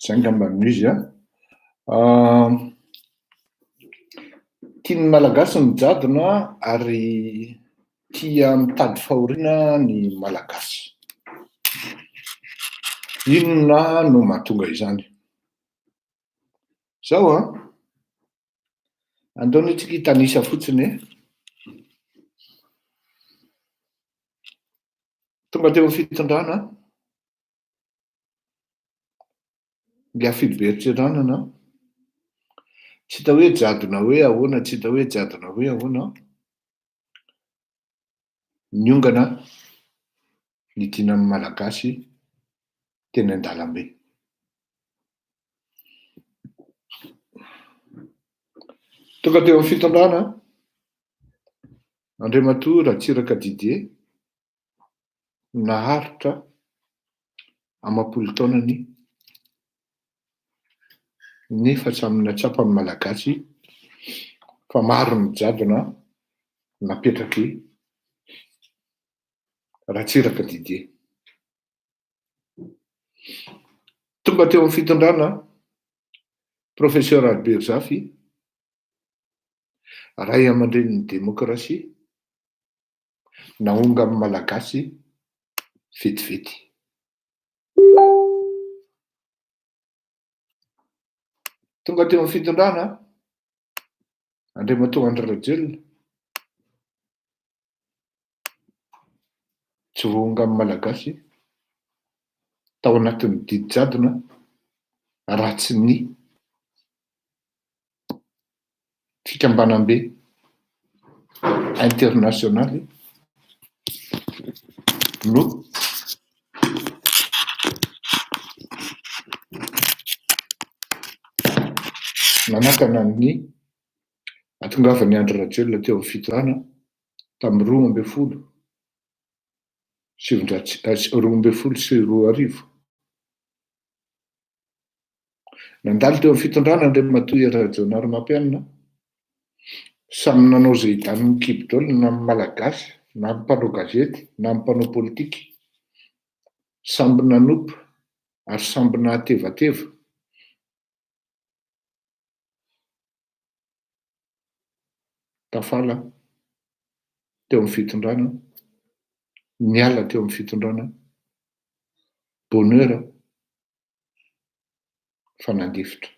Zay angamba no izy an. Tian'ny Malagasy ny jadona ary tia mitady fahoriana ny Malagasy. Inona no mahatonga izany? Zao an, andao anie tsika hitanisa fotsiny e. Tonga teo amin'ny fitondrana Ingahy Philbert Tsiranana an! Tsy hita hoe jadona hoe ahoana, tsy hita hoe jadona hoe ahoana an! Niongana ny dinan'ny Malagasy teny an-dalambe. Tonga teo amin'ny fitondrana Andriamatoa Ratsiraka Didier, naharitra amam-polo taonany nefa samy nahatsapa ny Malagasy fa maro ny jadona napetraky Ratsiraka Didier. Tonga teo amin'ny fitondrana Professeur Albert Zafy, ray aman-drenin'ny demokrasia, Nahongan'ny Malagasy vetivety. Tonga teo amin'ny fitondrana Andriamatoa Andry Rajoelina. Tsy voahongan'ny Malagasy tao anatin'ny didy jadona raha tsy ny fikambanambe internasionaly no nanakana ny hahatongavan'i Andry Rajoelina teo amin'ny fitondrana tamin'ny 1912 12. Nandalo teo amin'ny fitondrana Andriamatoa Hery Rajaonarimampianina, samy nanao izay hidanin'ny kibo daholo na ny Malagasy na ny mpanao gazety na ny mpanao politika. Samby nanompa ary samby nahatevateva. Tafala teo amin'ny fitondrana, niala teo amin'ny fitondrana, bonheur. fa nandefitra.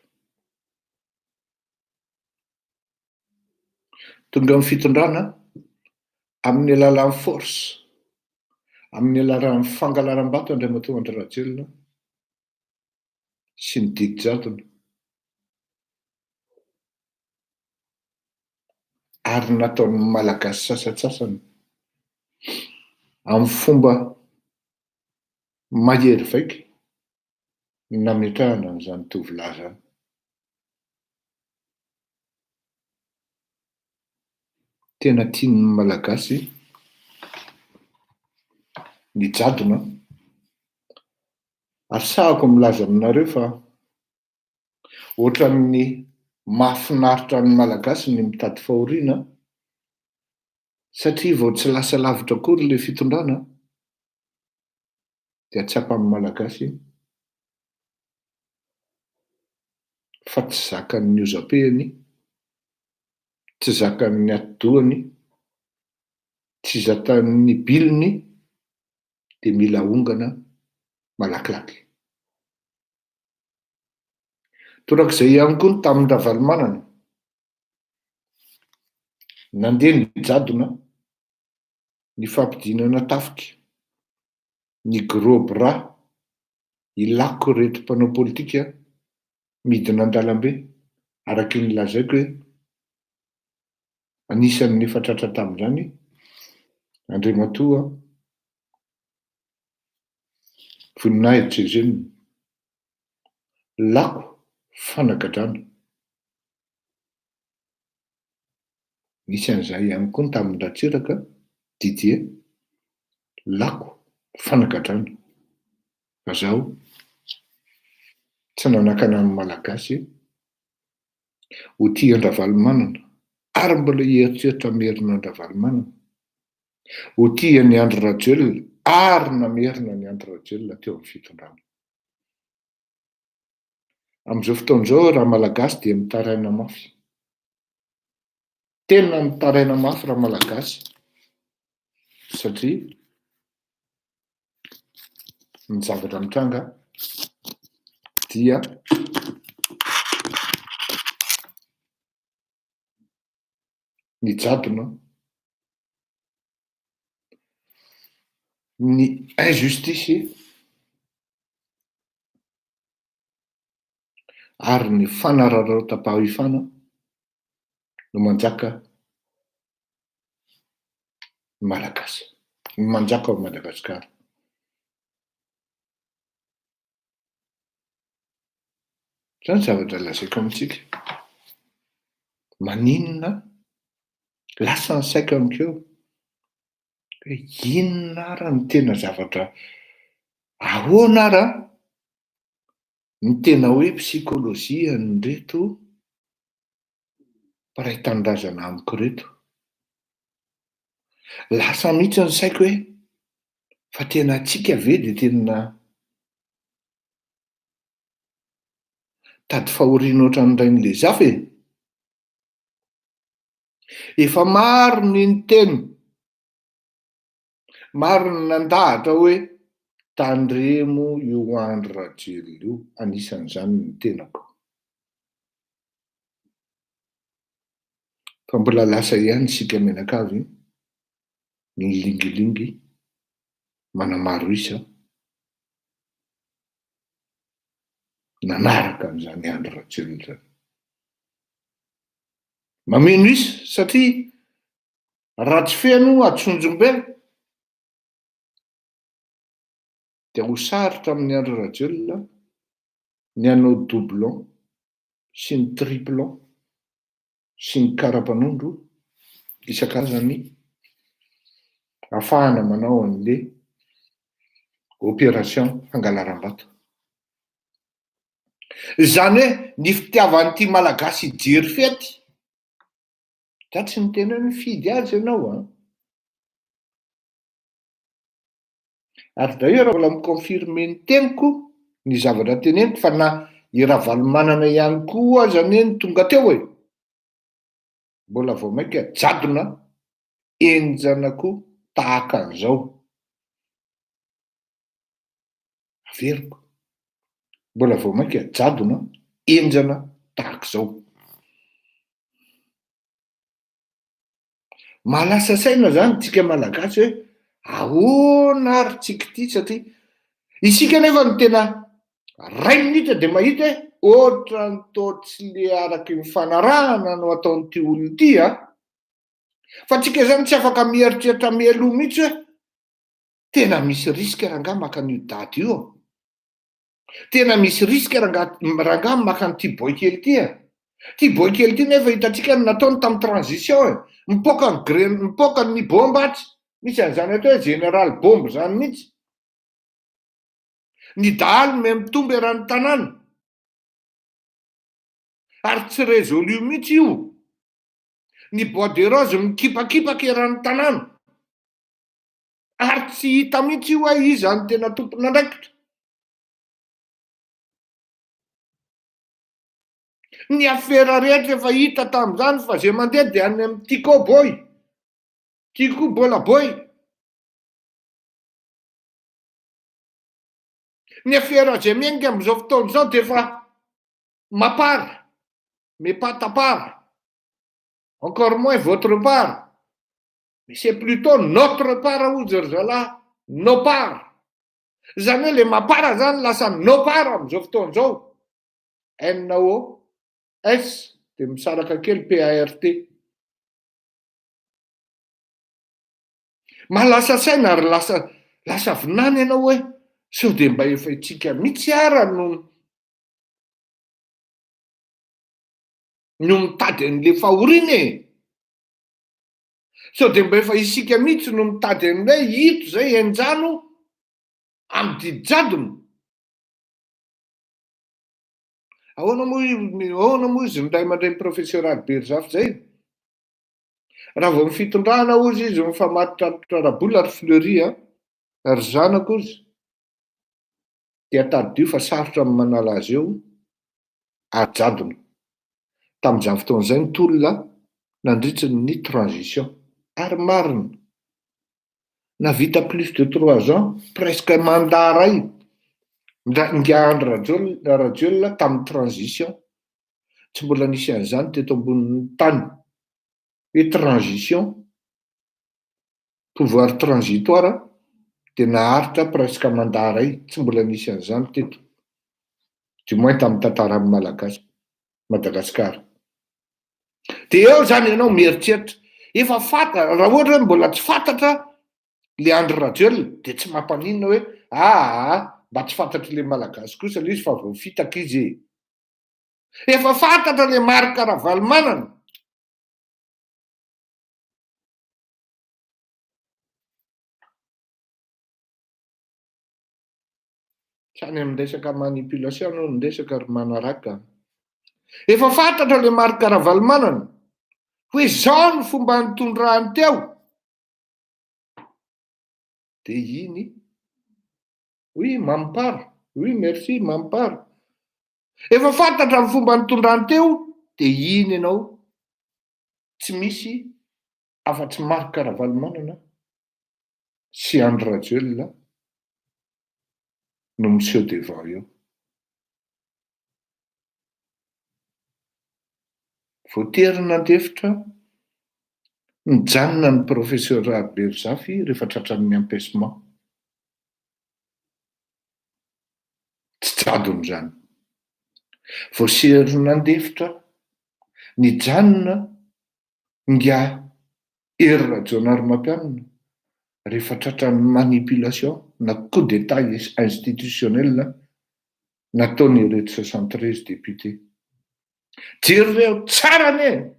Tonga amin'ny fitondrana amin'ny alalan'ny force, amin'ny alalan'ny fangalaram-bato Andriamatoa Andry Rajoelina sy ny didy jadona ary nataon'ny Malagasy sasantsasany amin'ny fomba mahery vaika ny nametrahana an'izany tovolahy izany. Tena tian'ny Malagasy ny jadona ary sahako milaza aminareo fa ohatran'ny mahafinaritra ny Malagasy ny mitady fahoriana satria vao tsy lasa lavitra akory ilay fitondrana dia tsapan'ny Malagasy fa tsy zakan'ny hozapehiny, tsy zakan'ny atidohany, tsy zakan'ny biliny dia mila ahongana malakilaky. Torak'izay ihany koa ny tamin-dRavalomanana, nandeha ny jadona ny fampidinana tafika, ny gros bras ilako ireto mpanao politika midina an-dalambe araky ny lazaiko hoe anisan'ny efa tratra tamin'izany Andriamatoa Voninahitsy Eugène, lako fanagadrana. Nisy an'izay ihany koa ny tamin'i Ratsiraka, Didier, lako, fanagadrana. Fa zaho tsy nanakana ny Malagasy ho tia an-dRavalomanana ary mbola hieritreritra hamerina an-dRavalomanana, ho tia an'i Andry Rajoelina ary namerina an'i Andry Rajoelina teo amin'ny fitondrana. Amin'izao fotoana izao raha Malagasy dia mitaraina mafy. Tena mitaraina mafy raha Malagasy satria ny zavatra mitranga dia ny jadona, ny injustice ary ny fanararaotam-pahefana no manjaka ny Malagasy, ny manjaka ao Madagasikara. Zany zavatra lazaiko amintsika. Maninona lasa ny saiko amiko eo hoe inona ara ny tena zavatra ahoana ara ny tena hoe psychologie an'ireto mpiray tanindrazana amiko ireto. Lasa mihitsy ny saiko hoe fa tena antsika ve dia tena tady fahoriana ohatran'ny Rainilezafy e? Efa maro ny niteny, maro ny nandahatra hoe tandremo io Andry Rajoelina io, anisan'izany ny tenako. Fa mbola lasa ihany isika mianakavy nilingilingy manamaro isa nanaraka an'izany Andry Rajoelina izany. Mameno isa satria raha tsy feno Antsonjombe dia ho sarotra amin'i Andry Rajoelina ny hanao doublon sy ny triplon sy ny kara-panondro isan-karazany ahafahana manao an'le opération fangalaram-bato. Izany hoe ny fitiavan'ity Malagasy hijery fety, za tsy niteny hoe mifidy azy ianao an! Ary d'ailleurs mbola mi-confirmer ny teniko ny zavatra teneniko fa na i Ravalomanana ihany koa aza anie no tonga teo e! Mbola vao mainka jadona henjana koa tahaka an'izao. Averiko, mbola vao mainka jadona henjana tahaka izao. Mahalasa saina zany tsika malagasy hoe ahoana ary tsika ity satria isika nefa no tena ray minitra de mahita hoe ohatran'ny toa tsy le araky ny fanarahana no ataon'ity olona ity a! Fa tsika zany tsy afaka mieritreritra mialoha mihitsy hoe tena misy risque rangahy maka an'io dada io a! Tena misy risque rangah rangah maka an'ity boy kely ity a! Ty boy kely ity nefa hitantsika ny nataony tamin'ny transition e! Mipoaka ny gren mipoaka ny bomba atsy! Misy an'izany atao hoe général bombe zany mihitsy! Ny dahalo miha mitombo eran'ny tanàna! Ary tsy résolu mihitsy io! Ny bois de rose mikipakipaka eran'ny tanàna! Ary tsy hita mihitsy io hoe iza no tena tompon'andraikitra. Ny afera rehetra efa hita tamin'izany fa ze mandeha dia any amin'ny Tiko boy. Tiko bola boy. Ny afera ze miainga amin'izao fotoana izao dia efa mapara, mais pas ta part. Encore moins votre part. Mais c'est plutôt notre part hozy ry zalahy, nos parts. Izany hoe le mapara zany lasa nos parts amin'izao fotoana izao. NOS dia misaraka kely PART. Mahalasa saina ary lasa lasa vinany ianao hoe sao dia mba efa itsika mihitsy ara no no mitady an'le fahoriana e. Sao dia mba efa isika mihitsy no mitady an'ilay ito izay henjano amin'ny didy jadona? Ahoana moa ahoana moa izy ny ray aman-dreny professeur Albert Zafy izay? Raha vao ny fitondrana hozy izy mifamatotra ara-bola ry Fleury a, ry zanako hozy, dia tadidio fa sarotra ny manala azy eo. ary jadona. Tamin'izany fotoana izay ny tolona nandritry ny transition. Ary marina, nahavita plus de trois ans, presque mandat iray, ingahy Andry Rajoelina tamin'ny transition. Tsy mbola nisy an'izany teto ambonin'ny tany hoe transition, pouvoir transitoire dia naharitra presque mandat iray, tsy mbola nisy an'izany teto, du moins tamin'ny tantaran'ny Malagasy, Madagasikara. Dia eo izany ianao mieritreritra, efa fantatra, raha ohatra hoe mbola tsy fantatra le Andry Rajoelina dia tsy mampaninona hoe aa mba tsy fantatr'le Malagasy kosa le izy fa voafitaka izy e. Efa fantatra le Marc Ravalomanana. Tsy any amin'ny resaka manipulation aloha ny resaka ry manaraka. Efa fantatra le Marc Ravalomanana hoe zao ny fomba nitondrany teo. De iny, oui mampara, oui merci mampara. Efa fantatra ny fomba nitondrany teo de iny ianao tsy misy afa-tsy Marc Ravalomanana sy Andry Rajoelina no miseho devant eo. Voatery nandefitra nijanona ny Professeur Rahaberizafy rehefa tratran'ny empêchement. Tsy jadona izany. Voasery nandefitra nijanona ingahy Hery Rajaonarimampianina rehefa tratran'ny manipulation na coup d'Etat institutionnel nataon'ireto 73 députés. Jereo tsara anie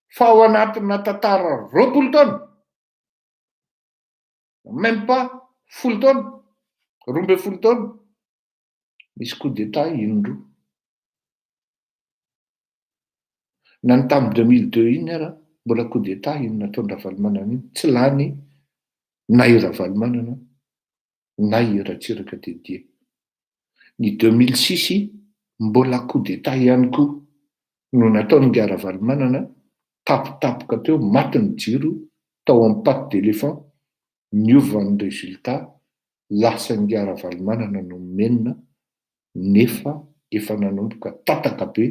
fa ao anatina tantara 20 taona, même pas 10 taona, 12 taona, misy coup d'Etat indroa. Na ny tamin'ny 2002 iny ara mbola coup d'Etat iny nataon-dRavalomanana iny, tsy lany na i Ravalomanana na i Ratsiraka Didier. Ny 2006 mbola coup d'Etat ihany koa no nataon'ingahy Ravalomanana, tampotampoka teo maty ny jiro tao amin'ny patte d'éléphant, niova ny résultat, lasa ingahy Ravalomanana no nomenina nefa efa nanomboka tataka be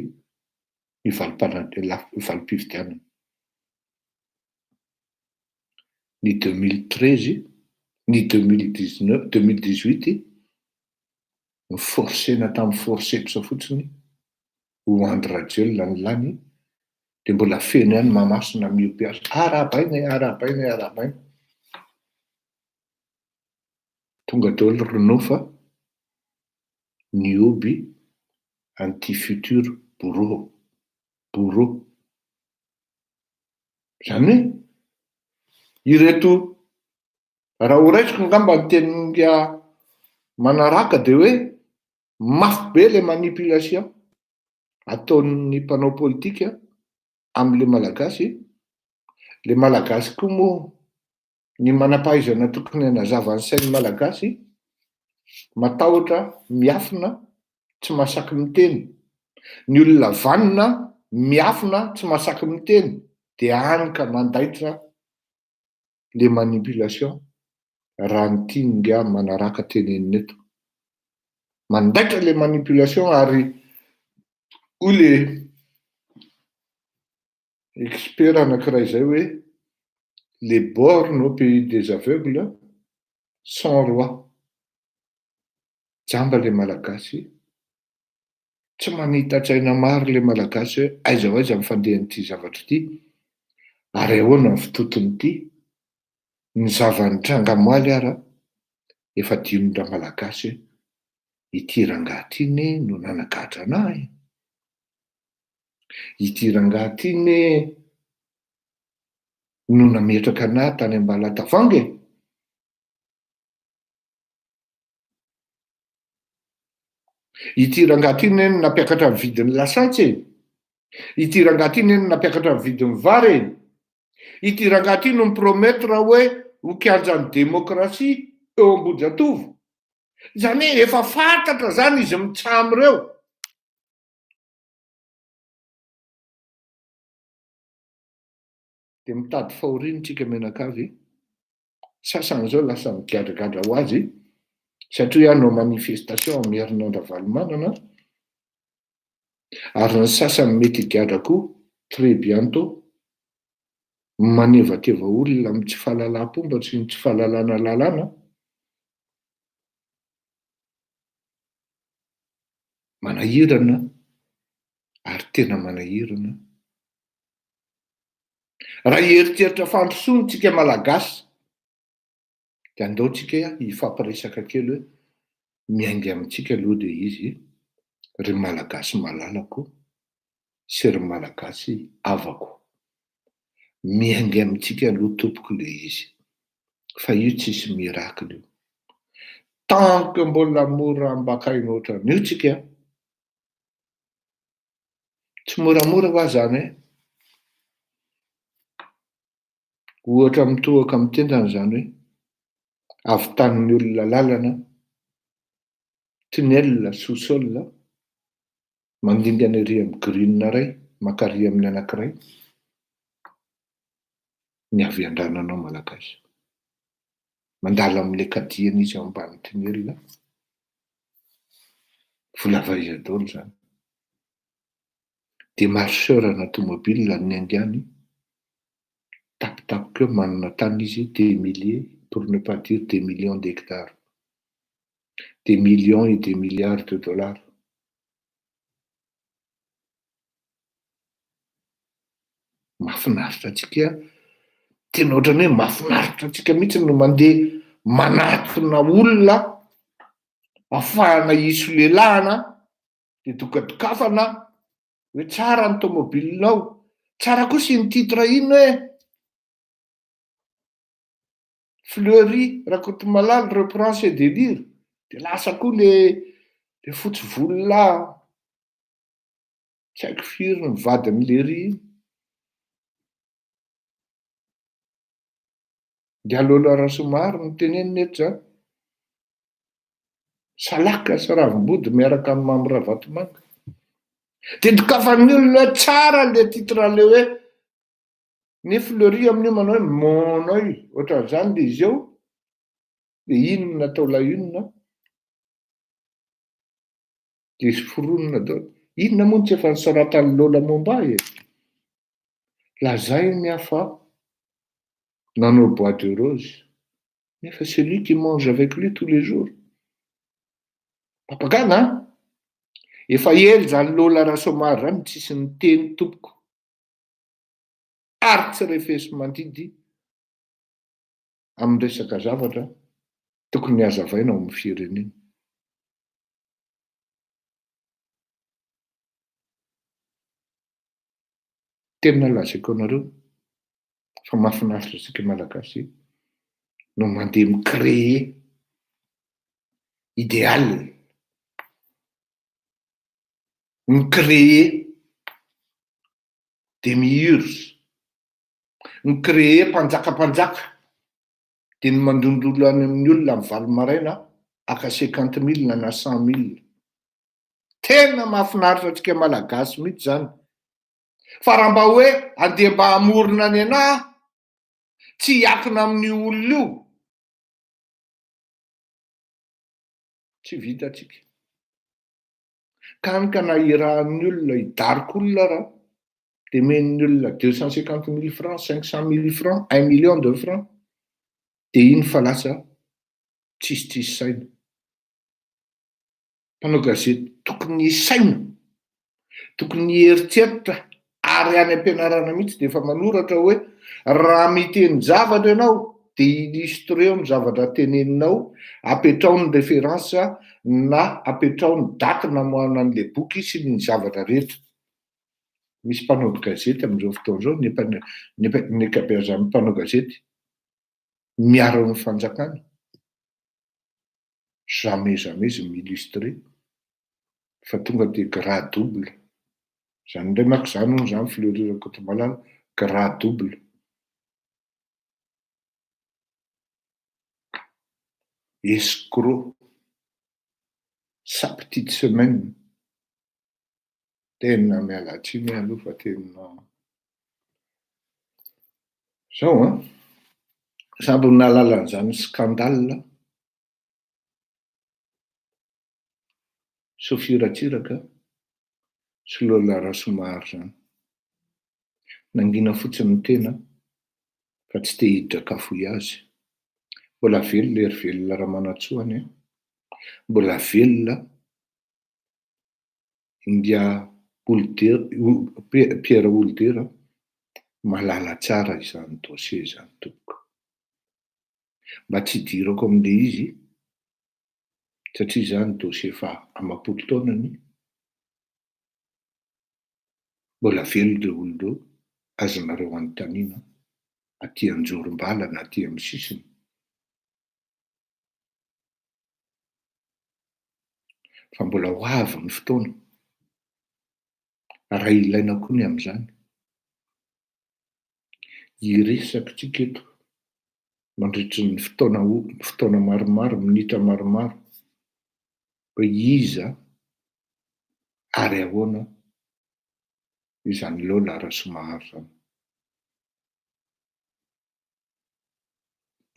ny valim-pifidianana. Ny 2013, ny 2019, 2018, ni-forcer-na tamin'ny forceps fotsiny ho Andry Rajoelina ny lany, dia mbola feno ihany Mahamasina miompy azy. Arahabaina e, arahabaina e, arahabaina. Tonga daholo ry Nofa nihoby an'ity futur bourreau, bourreau. Izany hoe ireto raha ho raisiko angamba ny tenin'ingahy manaraka dia hoe mafy be ilay manipulation ataon'ny mpanao politika amin'ilay Malagasy, ilay Malagasy koa moa ny manam-pahaizana tokony hanazava ny sain'ny Malagasy, matahotra, miafina, tsy mahasaky miteny. Ny olona vanona, miafina, tsy mahasaky miteny, dia hany ka mandaitra le manipulation raha ny tian'ingahy manaraka tenenina eto. Mandaitra le manipulation ary hoy le Expert anakiray izay hoe les bornes au pays des aveugles sans roi. Jamba le Malagasy, tsy manita-tsaina maro le Malagasy hoe aiza ho aiza ny fandehan'ity zavatra ity ary ahoana ny fitoton'ity, ny zava-nitranga omaly ara efa adinon'dRamalagasy hoe ity rangahy ity anie no nanagadra anah e! Ity rangahy ity anie no nametraka anah tany Ambalatavoahangy e! Ity rangahy ity anie no nampiakatra ny vidin'ny lasantsy e! Ity rangahy ity anie no nampiakatra ny vidin'ny vary e! Ity rangahy ity no mi-promettre hoe ho kianjan'ny demokrasia eo Ambohijatovo. Izany hoe efa fantatra izany izy mitsam ireo. Dia mitady fahoriana tsika mianakavy, sasany zao lasa migadragadra ho azy satria hanao manifestation hamerina an-dRavalomanana, ary ny sasany mety higadra koa très bientôt, manevateva olona amin'ny tsy fahalalam-pomba sy ny tsy fahalalana lalàna. Manahirana ary tena manahirana. Raha hieritreritra fandrosoana tsika Malagasy dia andao tsika hifampiresaka kely hoe miainga amintsika aloha dia izy ry Malagasy malalako sy ry Malagasy havako. Miainga amintsika aloha tompoko le izy fa io tsisy miracle io. Tant que mbola mora ambakaina ohatran'io tsika Tsy moramora hoa zany e! Ohatra mitohaka amin'ny tendany zany hoe avitan'ny olona lalana, tunnel sous sol, mandingana ery amin'ny green iray mankary amin'ny anankiray ny haviandrananao malagasy. Mandalo amin'ilay kadiana izy ao ambany tunnel, vola avy aiza daholo zany? Démarcheur ana tomobile niainga any, tampotampoka eo manana tany izy des milliers pour ne pas dire des millions d'hectares, des millions et des milliards de dollars. Mahafinaritra antsika, tena ohatran'ny hoe mahafinaritra antsika mihitsy no mandeha manatona olona afahana hisolelahana de dokadokafana hoe tsara ny tomobilinao, tsara kosa iny titre iny hoe Fleury Rakotomalala reprend ses delires de lasa koa le le fotsy volo lahy tsy haiko firy ny vadin'i Lery iny. Ingahy Lolo Rasoamaharo no teneniny eto zany. Salaka sy ravimbody miaraka amin'i Mamy Ravatomanga. De dokafan'ny olona hoe tsara le titre le hoe ny Fleury amin'io manao hoe mon oeil ohatran'izany le izy eo, de iny no natao la une, de foronina daholo. Inona moa no tsy efa nosoratan'i Lola momba ahy e? Lazainy aho fa nanao bois de rose. Nefa celui qui mange avec lui tous les jours. Papagana an! Efa ela zany Lola Rasoamaharo zany tsisy niteny tompoko. Ary tsy refesi-mandidy amin'ny resaka zavatra tokony hazavaina ao amin'ny firenena. Tena lazaiko anareo fa mahafinaritra antsika Malagasy no mandeha mi-créer idéal, mi-créer demiurge, mi-créer mpanjaka mpanjaka, dia ny mandondolo any amin'ny olona amin'ny valo maraina haka cinquante mille na cent mille. Tena mahafinaritra antsika Malagasy mihitsy zany. Fa raha mba hoe andeha mba hamorona ny anah aho, tsy hiakina amin'io olona io, tsy vitantsika. Ka hany ka na irahan'ny olona hidaroka olona ara, dia omen'ny olona 250 mille francs, 500 mille francs, un million de francs, dia iny fa lasa tsisy tsisy saina. Mpanao gazety tokony hisaina, tokony hieritreritra ary any am-pianarana mihitsy dia efa manoratra hoe raha miteny zavatra ianao dia illustreo ny zavatra teneninao, apetrao ny référence na apetrao ny daty namoahana an'ilay boky sy ny zavatra rehetra. Misy mpanao gazety amin'izao fotoana izao, ny ny ankabeazan'ny mpanao gazety miaro ny fanjakana. Jamais jamais izy mi-illustrer fa tonga dia gras double. Izany indray manko izany hono izany Fleury Rakotomalala, gras double. Escroc. Sa petite semaine. Tena miala tsiny aloha fa tena. Zao an, samby nahalala an'izany scandale Sophie Ratsiraka sy Lola Rasoamaharo zany. Nangina fotsiny ny tena fa tsy te hiditra kafoy azy. Mbola velona Herivelona Ramanantsoa anie. Mbola velona Ingahy Pierre Houlder mahalala tsara izany dossier izany tompoko. Mba tsy hidirako amin'ilay izy satria izany dossier efa amam-polo taonany, mbola velona ireo olona ireo, azonareo anontaniana aty Anjorombala na aty amin'ny sisiny. Fa mbola ho avy ny fotoana, raha ilaina koa ny amin'izany, hiresaka tsika eto mandritry ny fotoana fotoana maromaro, minitra maromaro, hoe iza ary ahoana izany Lola Rasoamaharo izany.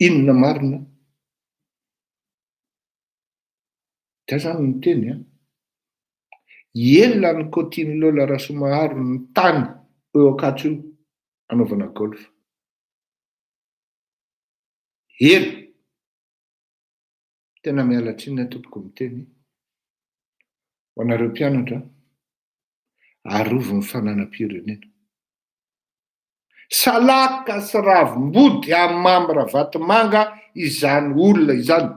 Inona marina? Zay zany ny teny an! Ela ny kotian'i Lola Rasoamaharo ny tany eo Ankatso io anaovana golf. Ela! Tena miala tsiny aho tompoko miteny ho anareo mpianatra, arovy ny fananam-pirenena. Salaka sy ravimbody amin'i Mamy Ravatomanga izany olona izany.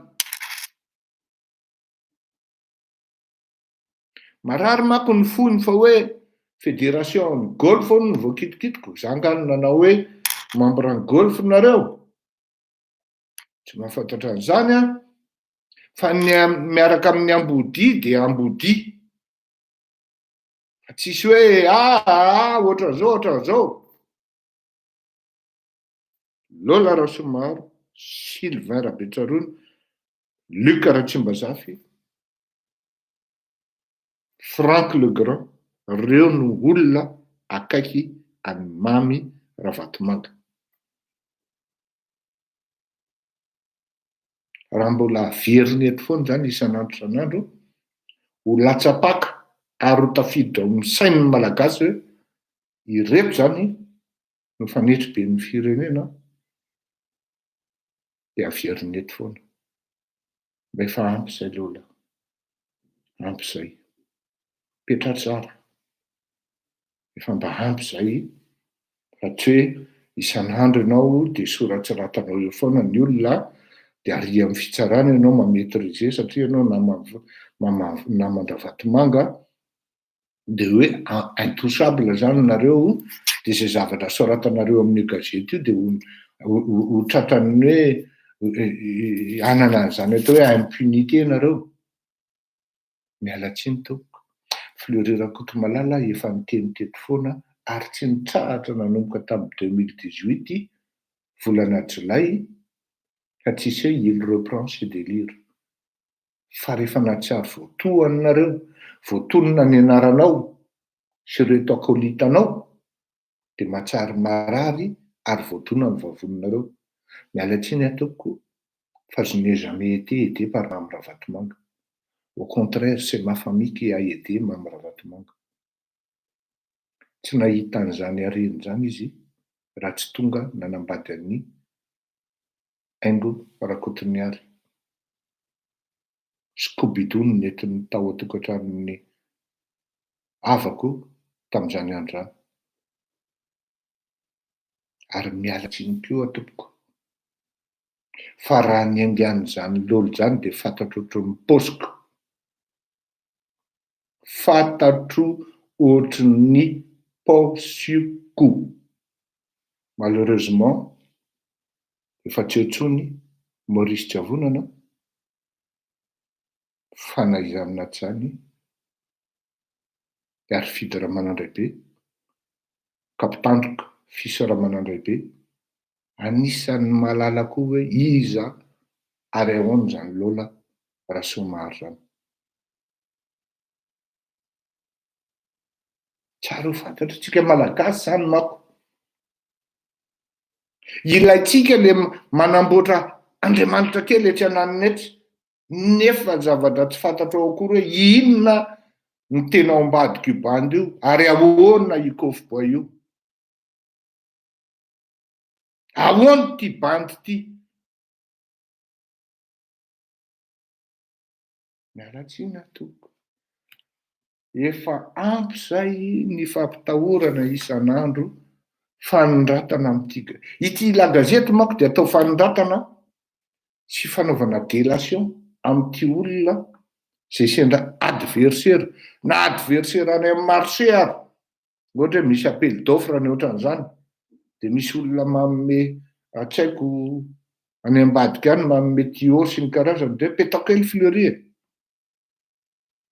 Marary manko ny fony fa hoe fédération ny golf hono no voakitikitiko, za nga no nanao hoe membre ny golf nareo? Tsy mahafantatra an'izany aho, fa ny miaraka amin'ny ambodia dia ambodia. Fa tsisy hoe aa ohatran'izao ohatran'izao. Lola Rasoamaro, Sylvain Rabetsaroana, Luc Ratsimbazafy, Franck Legrand, reo no olona akaiky an'i Mamy Ravatomanga. Raha mbola averina eto foana izany isan'andro isan'andro, ho latsa-paka ary ho tafiditra ao amin'ny sain'ny Malagasy hoe ireto izany no fanetriben'ny firenena dia averina eto foana. Mba efa ampy izay Lola, ampy izay. Petraho tsara. Efa mba ampy izay fa tsy hoe isan'andro ianao dia soratsiratanao eo foana ny olona dia ary amin'ny fitsarana ianao ma-maitriser satria ianao naman-dRavatomanga dia hoe intouchable izany nareo dia izay zavatra soratanareo amin'io gazety io dia ho tratran'ny hoe hanana an'izany atao hoe impunité nareo. Miala tsiny tompoko. Fleury Rakotomalala efa niteny teto foana ary tsy nitsahatra nanomboka tamin'ny 2018 volana jolay ka tsisy hoe il reprend ses delires. Fa rehefa nahatsiaro voatohana nareo, voatonona ny anaranao sy ireto acolytes-nao dia mahatsiaro marary ary voadona ny vavoninareo. Miala tsiny aho tompoko fa je n'ai jamais été aidé par Mamy Ravatomanga. Au contraire, c'est ma famille qui a aidé Mamy Ravatomanga. Tsy nahita an'izany harena izany izy raha tsy tonga nanambady an'i Haingo Rakotoniary. Scooby-Doo no nentiny tao an-tokantranon'ny havako tamin'izany andro izany. Ary miala tsiny koa tompoko fa raha niaingan'izany lolo izany dia fantatro ohatry ny paosiko. Fantatro ohatry ny paosiko. Malheureusement efa tsy eo intsony Maurice Tsiavonana fa na izany na tsy izany Harifidy Ramanandraibe, Kapitandroka Fils Ramanandraibe, anisan'ny mahalala koa hoe iza ary ahoana izany Lola Rasoamaharo izany. Tsara ho fantatr'tsika Malagasy izany manko. Ilaintsika le manamboatra Andriamanitra kely etsy ananona etsy, nefa zavatra tsy fantatrao akory hoe inona ny tena ao ambadik'io bandy io ary ahoana io kôfboay io. Ahoana ity bandy ity? Miala tsiny aho tompoko. Efa ampy izay ny fampitahorana isan'andro fanoratana amin'ity ity la gazety manko dia atao fanoratana sy fanaovana délation amin'ity olona izay sendra adversaire na adversaire any amin'ny marché ary ohatra hoe misy appel d'offre ny ohatran'izany dia misy olona manome tsy haiko any ambadika any manome tuyau sy ny karazany dia petao kely fleury e!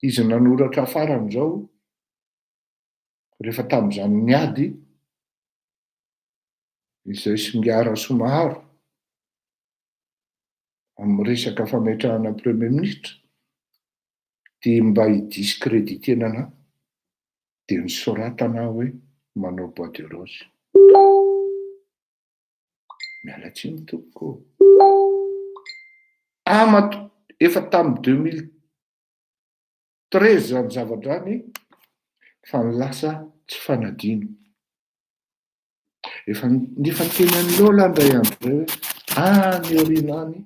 Izy nanoratra farany izao rehefa tamin'izany niady izay sy Ingahy Rasoamaharo amin'ny resaka fametrahana premier ministre dia mba hi-discrediter-na anà dia nosoratana aho hoe manao bois de rose. Miala tsiny tompoko ô. Amato efa tamin'ny 2013 zany zavatra zany fa ny lasa tsy fanadino. Efa nefa niteny an'i Lola indray andro izay hoe any aoriana any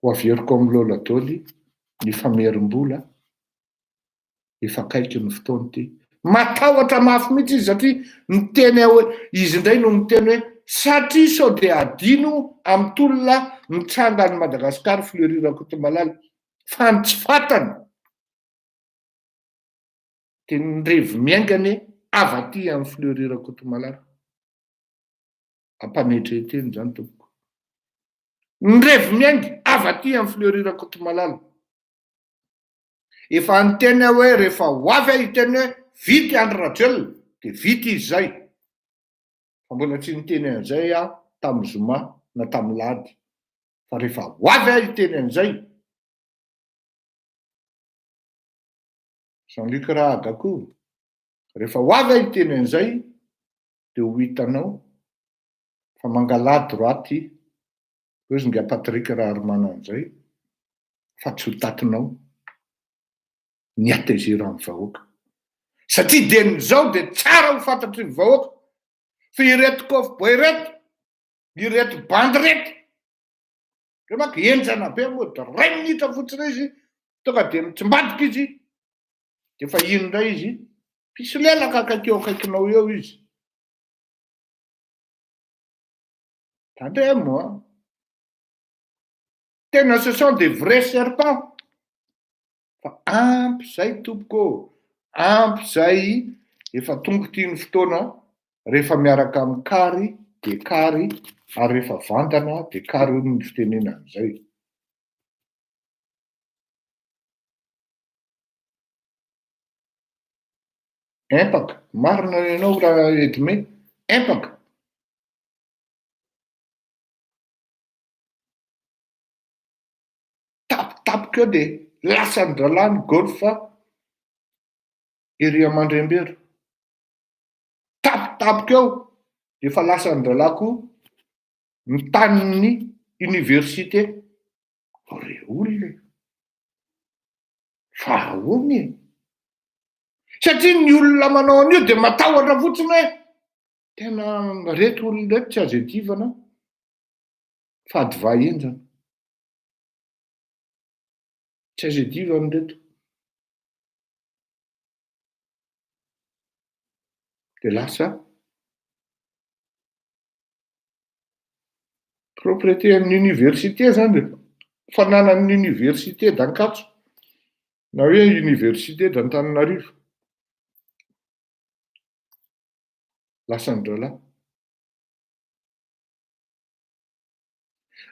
ho averiko amin'i Lola daholo ny famerim-bola efa akaiky ny fotoana ity. Matahotra mafy mihitsy izy satria miteny aho hoe izy indray no miteny hoe satria sao dia adino amin'ny tolona mitranga any Madagascar Fleury Rakotomalala fa ny tsy fantany dia ny revy miainga anie avy aty amin'i Fleury Rakotomalala. Ampanetren-tena izany tompoko. Ny revy miainga avy aty amin'i Fleury Rakotomalala. Efa niteny aho hoe rehefa ho avy aho hiteny hoe vita i Andry Rajoelina dia vita izy izay. Fa mbola tsy niteny an'izay aho tamin'ny zoma na tamin'ny lahady. Fa rehefa ho avy aho hiteny an'izay. Jean Luc Rahaga koa, rehefa ho avy aho hiteny an'izay dia ho hitanao fa mangalà droite hoy izy nga Patrick Raharimanana izay fa tsy ho tatinao ny hatezeran'ny vahoaka. Satria dieny izao dia tsara ho fantatry ny vahoaka fa ireto cowboy ireto, ireto bandy ireto, ireo manko henjana be moa dia iray minitra fotsiny izy tonga dia mitsimbadika izy dia efa iny indray izy, mpisolelaka akaiky eo akaikinao eo izy. Tandremo an! Tena ce sont des vrais serpents fa ampy zay tompoko ô, ampy zay efa tonga ity ny fotoana rehefa miaraka amin'ny kary de kary ary rehefa vandana de kary hono ny fitenenana an'izay. Empaka, marina ny anao raha Edmé, empaka. Tampotampoka eo dia lasan-drahalahy ny golf ery Amandriambero. Tampotampoka eo dia efa lasan-drahalahy koa ny tanin'ny université. Re olona e! Fa ahoana e? Satria ny olona manao an'io dia matahotra fotsiny hoe tena reto olona reto tsy azo iadivana fa ady vaha henjana. Tsy azo iadivana reto. Dia lasa propriété an'ny université zany e, fananan'ny université d'Ankatso na hoe université d'Antananarivo. Lasan-drahalahy.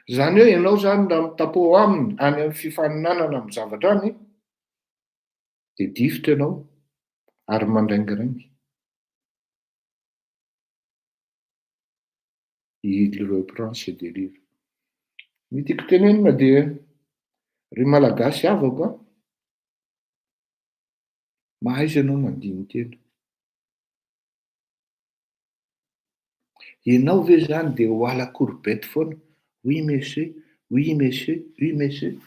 Izany hoe ianao izany raha mi-taper aminy any amin'ny fifaninanana amin'ny zavatra any dia difotra ianao ary mandraingiraingy. Il reprend ses délires. Ny tiako tenenina dia ry Malagasy havako a, mahaiza ianao mandini-tena. Ianao ve zany dia ho à la courbette foana, oui monsieur, oui monsieur, oui monsieur.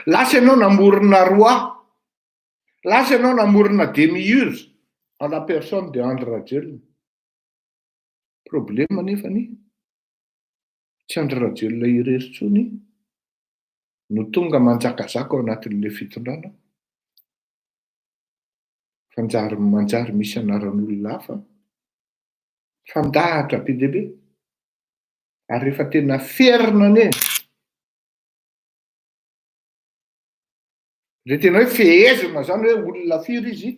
Lasa ianao namorona roi, lasa ianao namorona demiurge en la personne de Andry Rajoelina. Problème nefany tsy Andry Rajoelina irery intsony no tonga manjakazaka ao anatin'ilay fitondrana fa njary manjary misy anaran'olona hafa fandahatra be dia be ary rehefa tena ferina anie le tena hoe fehezina zany hoe olona firy izy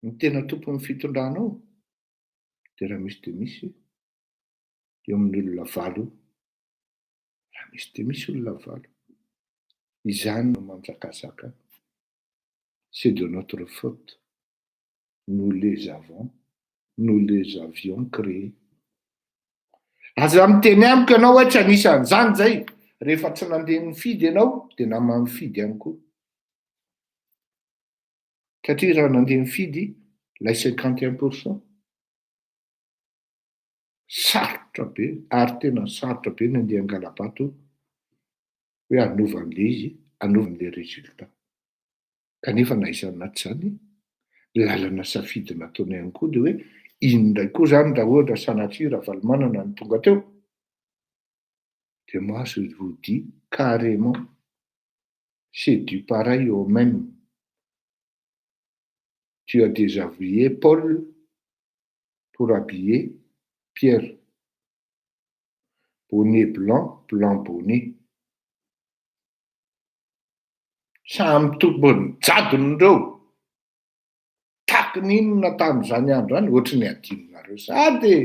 ny tena tompon'ny fitondrana ao de raha misy de misy eo amin'ny olona valo eo raha misy de misy olona valo izany no manjakazaka c'est de notre faute nous les avons nous les avions créés aza miteny amiko ianao hoe tsy anisan'izany zay rehefa tsy nandeha nifidy ianao de nama mifidy ihany koa satria raha nandeha nifidy lay 51% sarotra be ary tena sarotra be ny andeha angala-bato hoe hanova an'le izy hanova an'le résultat kanefa na izany na tsy izany lalana safidy nataony ihany koa de hoe iny indray koa zany raha ohatra sanatria Ravalomanana no tonga teo de moi je vous dis carrément c'est du pareil au même tu as déshabillé Paul pour habiller Pierre bonnet blanc blanc bonnet samy tompony jadony reo taky ninona tamin'izany andro any ohatry ny adinonareo sady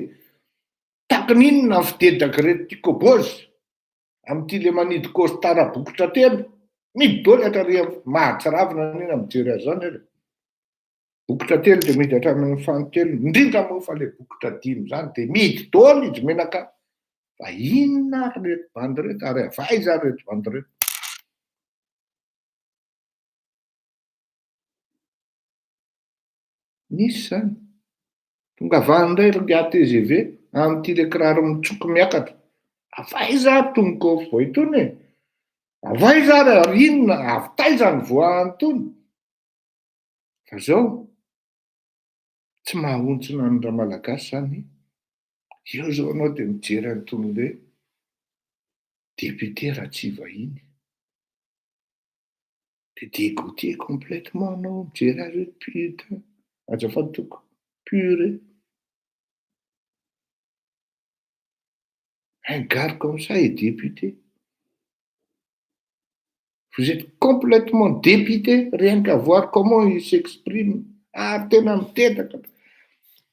taky ninona ny fidedaky reto ty kobozy amin'ity le manidy costard bokotra telo midoly hatrary mahatsiravina anina mijery azy zany aloha bokotra telo de midy hatramin'ny fahatelo indrindra moa fa le bokotra dimy zany de midy daholo izy menaka fa inona ary reto bandy reto ary avy aiza ary reto bandy reto nisy zany tonga avy any indray ry nga TGV amin'ity le kiraro mitsoko miakatra avy aiza ary tony kôfy itony e avy aiza ary ary inona avy taiza ny voahany tony fa zao tsy mahontsina ny raha malagasy zany eo zao anao de mijery an'itony le député Ratsiva iny de dégoûté complètement anao mijery azy hoe putain azafady toko purée un gars comme ça est député vous êtes complètement dépité rien qu'à voir comment il s'exprime ary tena mitedaka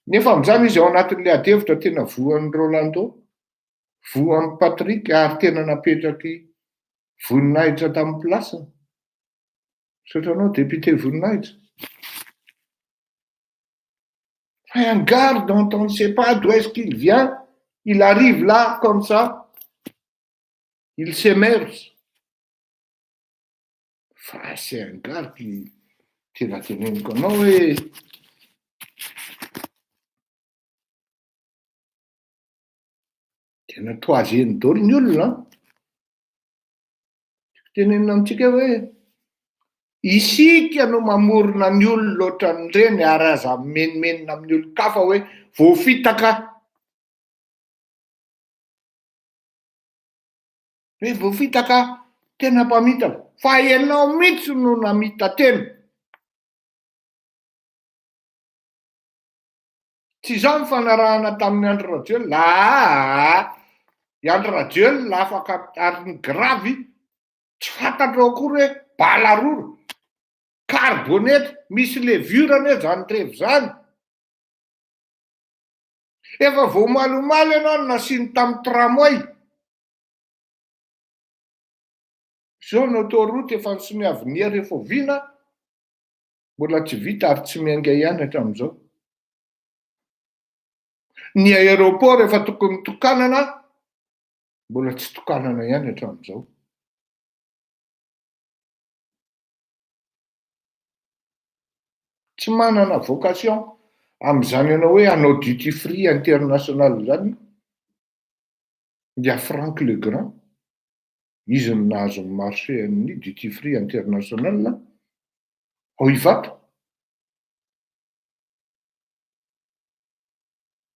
nefa am'izany izy ao anatin'le adihevitra tena voan'ny Rolando voan'ny Patrick ary tena napetraky voninahitra tamin'ny plasiny saotra anao député voninahitra fa un gars dont on ne sait pas d'où est-ce qu'il vient il arrive là comme ça il s'émerge fa c'est un gars qui tena teneniko anao hoe tena toazeny daholo ny olona tenenina amitsika hoe isika no mamorona ny olona ohatran'ireny ary aza mimenomenona amin'ny olon-kafa hoe voafitaka hoe voafitaka tena mpamitaka fa ianao mihitsy no namita tena tsy izao ny fanarahana tamin'ny Andry Rajoelina aa i Andry Rajoelina afaka ary ny gravy tsy fantatrao akory hoe balarora carbonety misy levure anie zany revy zany efa vao malomaly ianao no nasiany tamin'ny tramway zao ny autoroute efa nisoniavinia rehefa oviana mbola tsy vita ary tsy miainga ihany hatramin'izao ny aéroport efa tokony tokanana mbola tsy tokanana ihany hatramin'izao Tsy manana vocation amin'izany anao hoe hanao duty free international zany ingahy Franck Legrand. Izy no nahazo ny marché an'ny duty free international ao Ivato.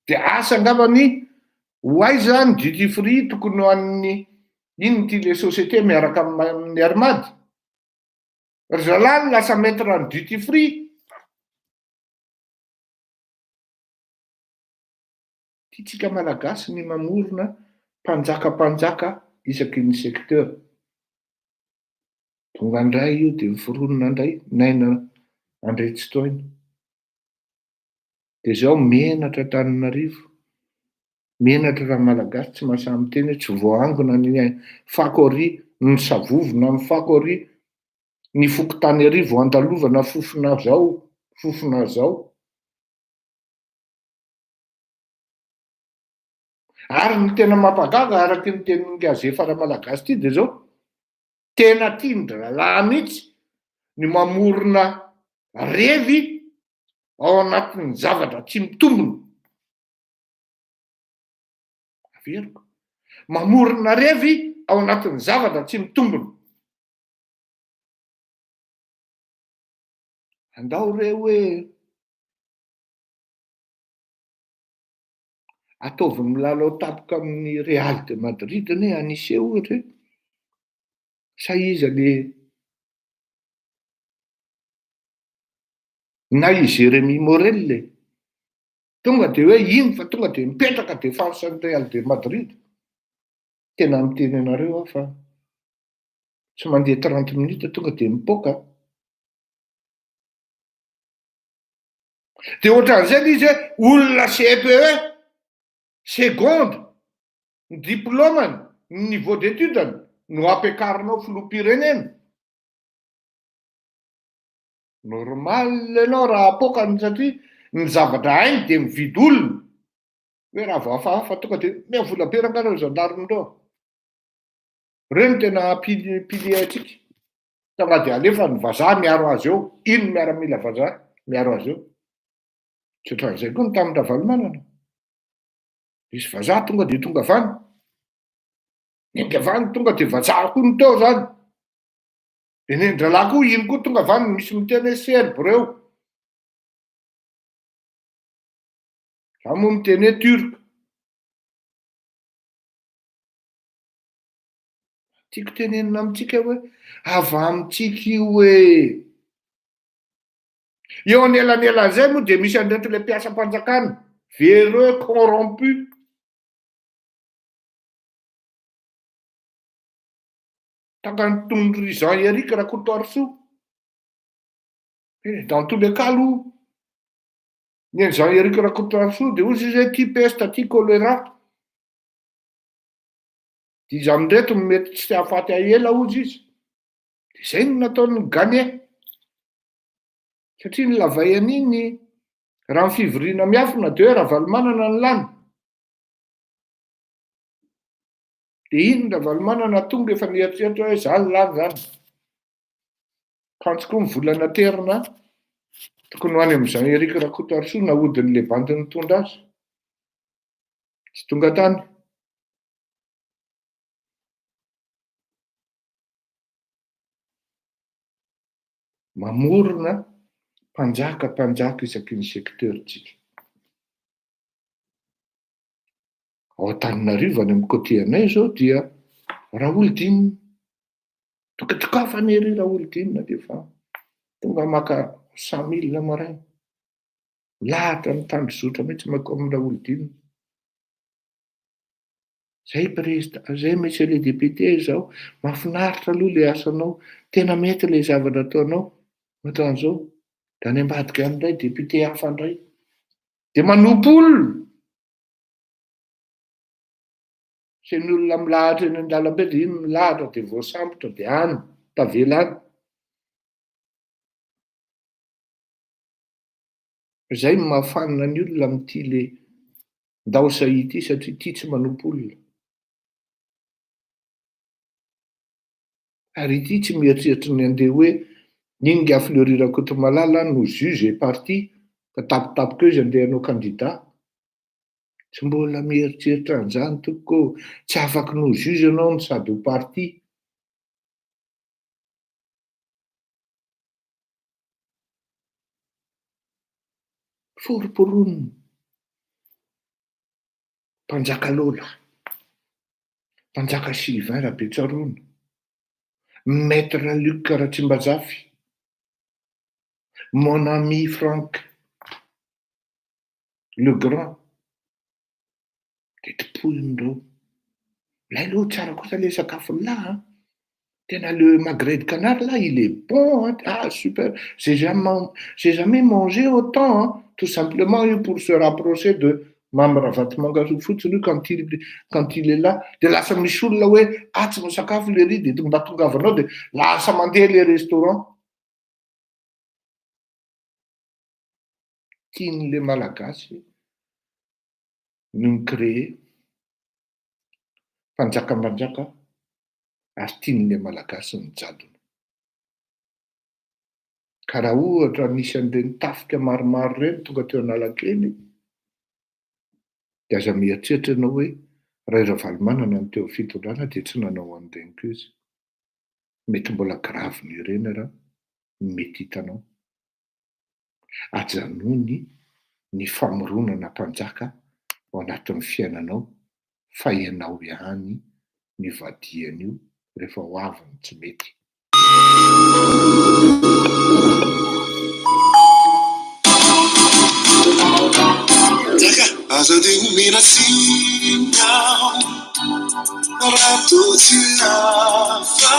Dia asa angambany ho aiza ny duty free tokony ho an'ny inona ity le société miaraka amin'ny Air Mad? Ry zalahy no lasa maître ny duty free. Tiantsika Malagasy ny mamorona mpanjaka mpanjaka isaky ny secteur. Tonga indray io dia miforonona indray Naina Andriantsitohaina. Dia izao menatra Antananarivo, menatra raha Malagasy tsy mahasahy miteny hoe tsy voaangona ny fako ary, ny savovona ny fako ary, ny fokontany ary vao andalovana fofona zao, fofona zao. Ary ny tena mampagaga araky ny tenin'i Gazefa Ramalagasy ity dia izao, tena tian-drahalahy mihitsy ny mamorona revy ao anatin'ny zavatra tsy mitombina. Averiko. Mamorona revy ao anatin'ny zavatra tsy mitombina. Andao re hoe ataovy milalao tampoka amin'ny Real de Madrid anie Anise ohatra e. Sa iza le na i Jérémy Morel e. Tonga de hoe iny fa tonga de mipetraka défense ny Real de Madrid. Tena miteny anareo aho fa tsy mandeha trente minutes tonga de mipoaka. De ohatran'izay le izy hoe olona CPE, seconde, ny diplôme-ny, ny niveau d'étude-ny no ampiakarinao filoham-pirenena. Normal ianao raha apoakany satria ny zavatra hainy dia mividy olona. Hoe raha vao hafahafa tonga dia omeo vola be rangahy ireo gendarme ireo. Ireo no tena pilier antsika. Tonga dia alefa ny vazaha miaro azy eo. Ino ny miaramila vazaha miaro azy eo. Tsy ohatran'izay koa ny tamin'i Ravalomanana. Nisy vazaha tonga dia tonga avy any. Niainga avy any tonga dia vazaha koa no teo zany. Dia nen-drahalahy koa iny koa tonga avy any misy miteny hoe serbe ireo. Za moa miteny hoe turc. Tiako tenenina amintsika hoe avy amintsika io hoe. Eo anelanelan'izay moa dia misy an'ireto ilay mpiasam-panjakana véreux corrompu. Tahaka ny Jean Eric Rakotoarisoa. Dans tous les cas aloha, ny an'i Jean Eric Rakotoarisoa dia hozy izy hoe ty peste, ty choléra. Dia iza amin'ireto no mety tsy hahafaty ahy ela hozy izy. Dia izay no nataon'ny Gane. Satria ny lavay an'iny, raha ny fivoriana miafina dia hoe Ravalomanana ny lany. Dia iny Ravalomanana tonga efa nieritreritra hoe za ny lany zany. Kanjo koa ny vola naterina tokony ho any amin'i Jean Eric Rakotoarisoa nahodin'ilay bandy nitondra azy. Tsy tonga tany. Mamorona mpanjaka mpanjaka isaky ny secteur tsika. Ao Antananarivo any amin'ny côté anay izao dia Raholdina. Tokatokafana ery Raholdina dia efa tonga maka cent mille maraina. Milahatra mitandrozotra mihitsy mankao amin'i Raholdina. Zay prezida, zay monsieur le député zao, mahafinaritra aloha le asanao, tena mety le zavatra ataonao, ohatran'izao. Dia any ambadika any indray député hafa indray. Dia manompo olona. Sy ny olona milahatra eny an-dalambe dia iny milahatra dia voasambotra dia any, tavela any. Izay no mahafanina ny olona amin'ity le ndao sahia ity satria ity tsy manompo olona. Ary ity tsy mieritreritra ny handeha hoe. Ingahy Fleury Rakotomalala no juge et partie ka tampotampoka eo izy andeha hanao candidat. Tsy mbola mieritreritra an'izany tompoko ô. Tsy afaky no juge ianao no sady ho partie. Foromporonina. Mpanjaka Lola. Mpanjaka Sylvain Rabetsaroana. Maître Luc Ratsimbazafy. Mon ami Franck Le Grand. Dia tompoiny ireo. Milay aloha tsara kosa le sakafon'ny lahy an. Tena le magret de canard là il est bon an, ah super, j'ai jamais j'ai jamais mangé autant an, tout simplement io pour se rapprocher de Mamy Ravatomanga fotsiny io quand il quand il est là, de lasa misy olona hoe ah tsy misakafo lery de mba tongavanao de lasa mandeha le restaurant. Tian'le Malagasy no mi-créer mpanjaka mpanjaka ary tian'le Malagasy ny jadona. Ka raha ohatra nisy an'ireny tafika maromaro ireny tonga teo Analakely, dia aza mieritreritra ianao hoe raha i Ravalomanana no teo amin'ny fitondrana dia tsy nanao an'ireny koa izy. Mety mbola grave noho ireny ara ny mety hitanao. Ajanony ny famoronana mpanjaka ao anatin'ny fiainanao fa ianao ihany ny vadian'io rehefa ho avy ny tsy mety. Aza dia omena tsiny aho raha toa tsy lafatra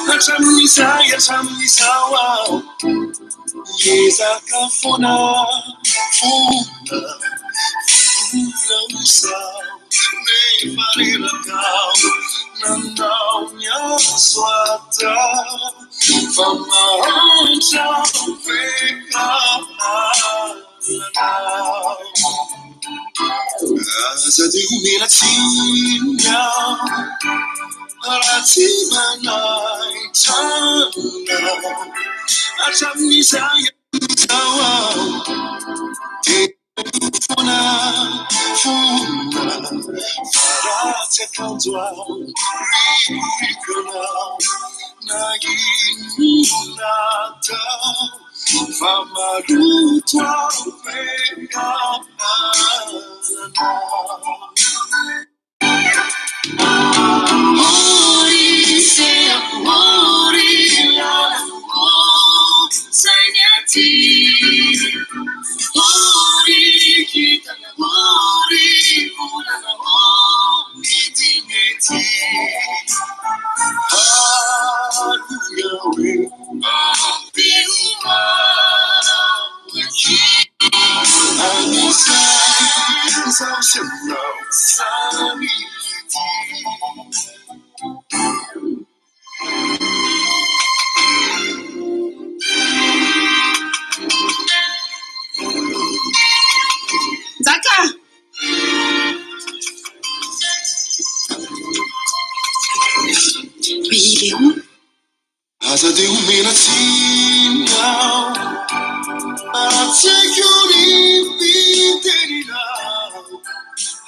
hatramin'izay hatramin'izao aho miezaka foana foana mbola ho zaho nefa reraka aho nanao ny azo atao fa mahantra ve Aza dia omena tsiny aho raha tsy manaitra anao hatramin'izay izao aho dia foana foana fa ratsy akanjo aho rikoriko anao na inona atao. Fa maloto aho Njaka! Mais il est où? Aza dia omena tsiny aho raha tsy haiko ny fiteninao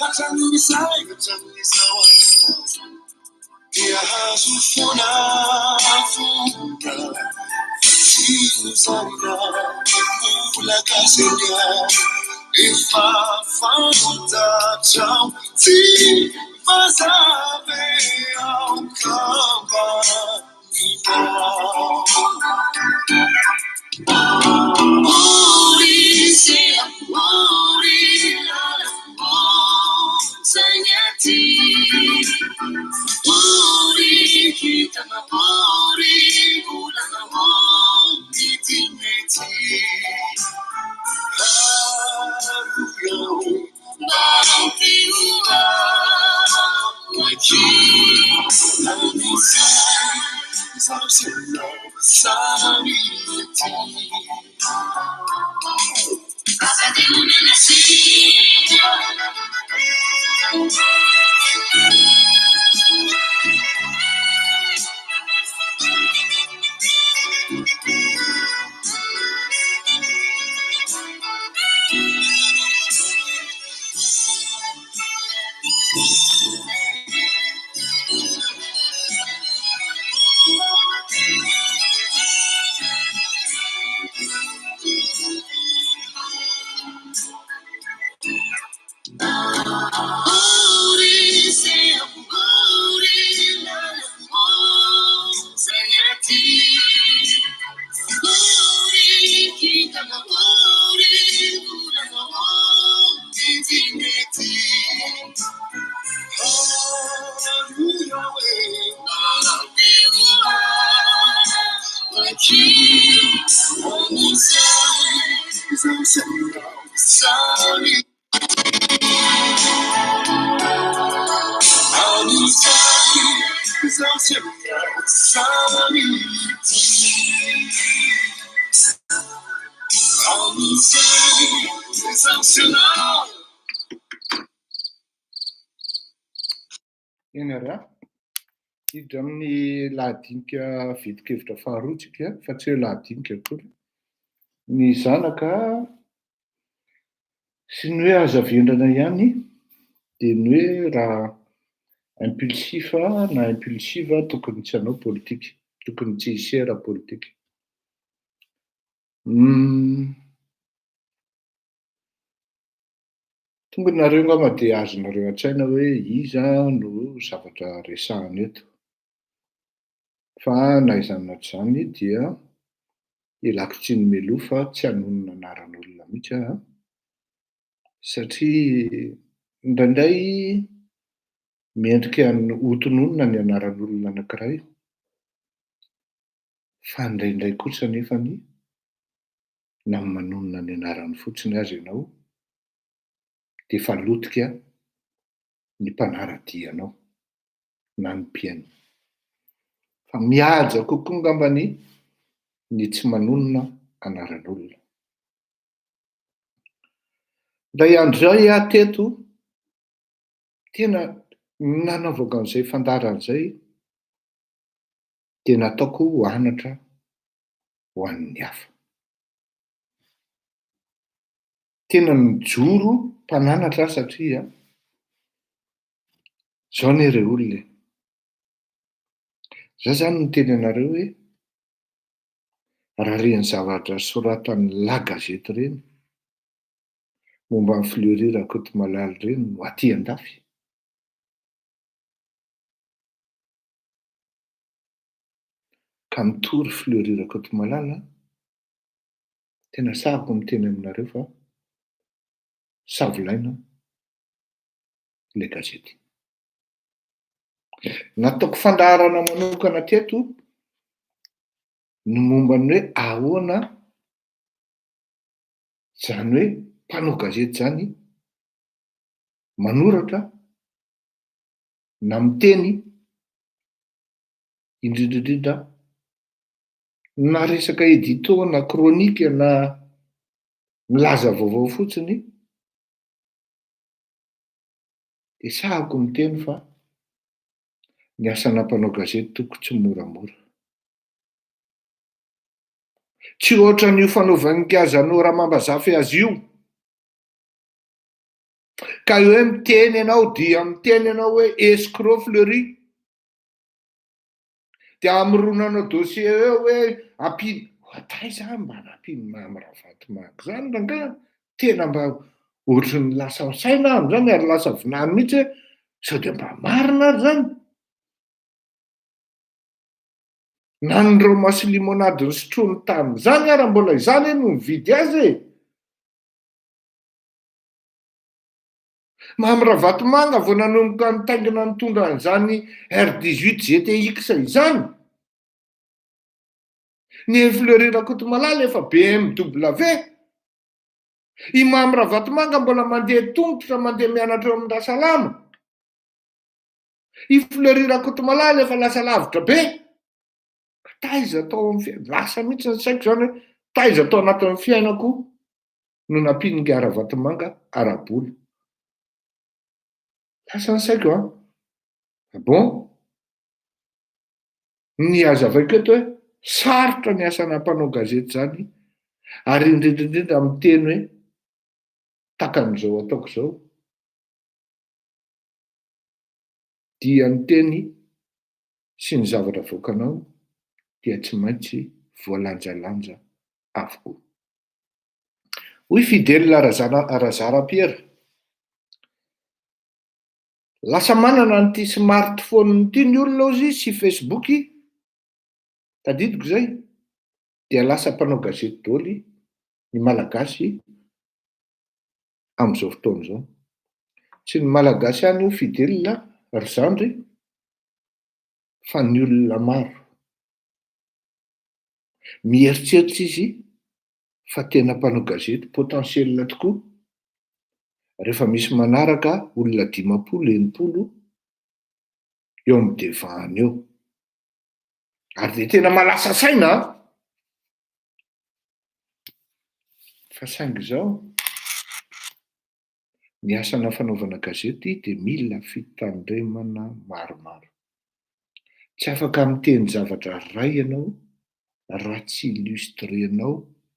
hatramin'izay hatramin'izao aho dia azo foana foana fa tsy nozarina mbola gasy aho efa fantatrao tsy vazaha be aho ka mba Eny ary an! Hiditra amin'ny lahadinika ventin-kevitra faharoa tsika fa tsy hoe lahadinika akory. Ny zanaka sy ny hoe aza vendrana ihany dia ny hoe raha impulsif na impulsive tokony tsy hanao politika, tokony tsy hisera politika. Tonga nareo angamba dia azonareo an-tsaina hoe iza no zavatra resahana eto. Fa na izany na tsy izany dia ialako tsiny mialoha fa tsy hanonona anaran'olona mihitsy aho an, satria indraindray mendrika ny hotononina ny anaran'olona anankiray, fa indraindray kosa anefany na manonona ny anarany fotsiny aza ianao dia efa lotika ny mpanara-dia anao na ny mpihaino. Fa mihaja kokoa angambany ny tsy manonona anaran'olona. Indray andro izay aho teto, tena nanaovako an'izay fandaharana izay dia nataoko ho anatra ho an'ny hafa. Tena nijoro mpananatra aho satria zao anie re olona e, za zany miteny anareo hoe raha ireny zavatra soratan'ny la gazety ireny momba an'i Fleury Rakotomalala ireny no aty an-dafy, ka mitory Fleury Rakotomalala, tena sahako miteny aminareo fa savolaina ilay gazety. Nataoko fandaharana manokana teto ny momba ny hoe ahoana izany hoe mpanao gazety izany manoratra na miteny indrindra indrindra na resaka édito na chronique na milaza vaovao fotsiny dia sahako miteny fa ny asana mpanao gazety toko tsy moramora. Tsy ohatran'io fanaovan'ny Gazano Ramambazafy azy io. Ka hoe miteny ianao dia miteny ianao hoe escroc Fleury. Dia amoronanao dossier eo hoe ampiany, taiza aho mba nampian'i Mamy Ravatomanga zany rangaha? Tena mba ohatran'ny lasa saina aho amin'izany ary lasa vinany mihitsy hoe sao dia mba marina ary zany? Na ny rhum sy limonade nosotroiny tamin'izany ara mbola izany no nividy azy e! Mamy Ravatomanga vao nanomboka nitaingina nitondra an'izany R 18 GTX izany. Ny Fleury Rakotomalala efa BMW. I Mamy Ravatomanga mbola mandeha tongotra mandeha mianatra eo amin'ny Rasalama. I Fleury Rakotomalala efa lasa lavitra be. Ka taiza tao amin'ny fiainako, lasa mihitsy ny saiko izany hoe taiza tao anatin'ny fiainako no nampian'ingahy Ravatomanga ara-bola. Lasa ny saiko an! Ah bon? Ny hazavaiko eto hoe sarotra ny asana mpanao gazety izany ary indrindra indrindra miteny hoe takan'izao ataoko izao dia ny teny sy ny zavatra avoakanao dia tsy maintsy voalanjalanja avokoa. Hoy Fidèle Razarapiera, Lasa manana an'ity smartphone ity ny olona hozy izy sy Facebook, tadidiko izay, dia lasa mpanao gazety daholo ny Malagasy amin'izao fotoana izao. Tsy ny Malagasy ihany hoy Fidèle ry zandry fa ny olona maro. Mieritreritra izy fa tena mpanao gazety potentiel tokoa rehefa misy manaraka olona 50, 60 eo amin'ny devant-ny eo. Ary dia tena mahalasa saina an! Fa saingy izao, ny asana fanaovana gazety dia mila fitandremana maromaro. Tsy afaka miteny zavatra iray ianao raha tsy illustrer-nao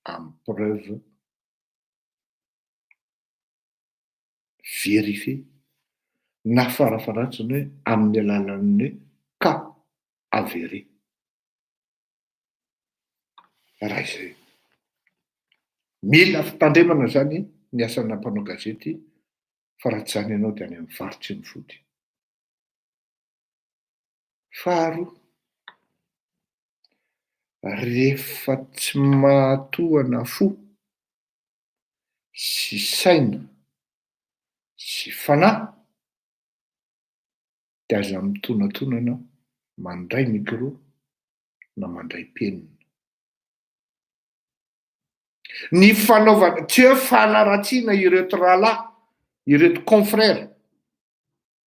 amin'ny preuve vérifié na farafaharatsiny hoe amin'ny alalan'ny cas avéré. Raha izay. Mila fitandremana izany ny asana mpanao gazety fa raha tsy izany ianao dia any amin'ny vary tsy mifody. Faharoa, rehefa tsy mahatohana fo sy saina sy fanahy dia aza mitonatonana mandray micro na mandray penina. Ny fanaovana, tsy hoe fanaratsiana ireto rahalahy, ireto confrères,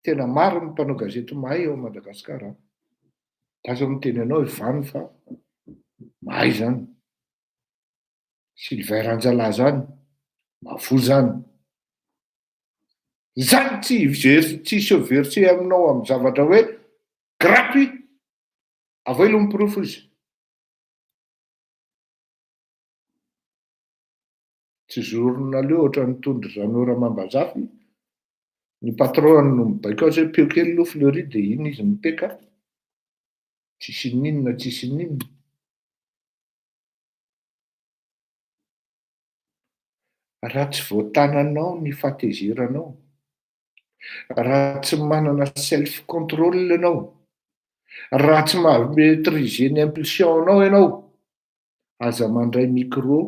tena maro ny mpanao gazety mahay ao Madagascar an! Za zao miteny anao Ivan fa mahay zany. Sylvain Ranjalahy zany, mahavoa zany. Zany tsy hi-ver- tsy hi-se verser aminao amin'ny zavatra hoe gratuit, avoay aloha ny porofo izy. Tsy journaleux ohatran'ny tondro Jeannot Ramambazafy, ny patron-ny no mibaiko azy hoe peo kely aloha Fleury dia iny izy mipeka, tsisy n'inona tsisy n'inona. Raha tsy voatananao ny fahatezeranao, raha tsy manana self control ianao, raha tsy maha-maitriser ny impulsion-nao ianao, aza mandray micro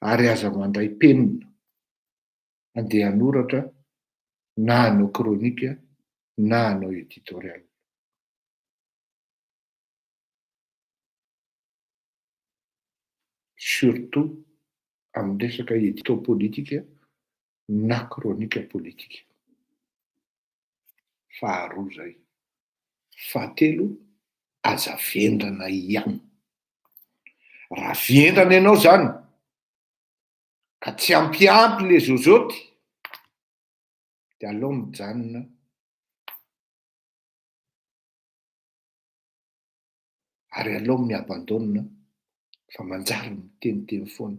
ary aza mandray penina andeha hanoratra na hanao chronique na hanao editorial. Surtout amin'ny resaka édito politika na chronique politika. Faharoa izay. Fahatelo, aza vendrana ihany. Raha vendrana ianao izany ka tsy ampiampy le zozoty dia aleo mijanona ary aleo mi-abandonne fa manjary miteniteny foana.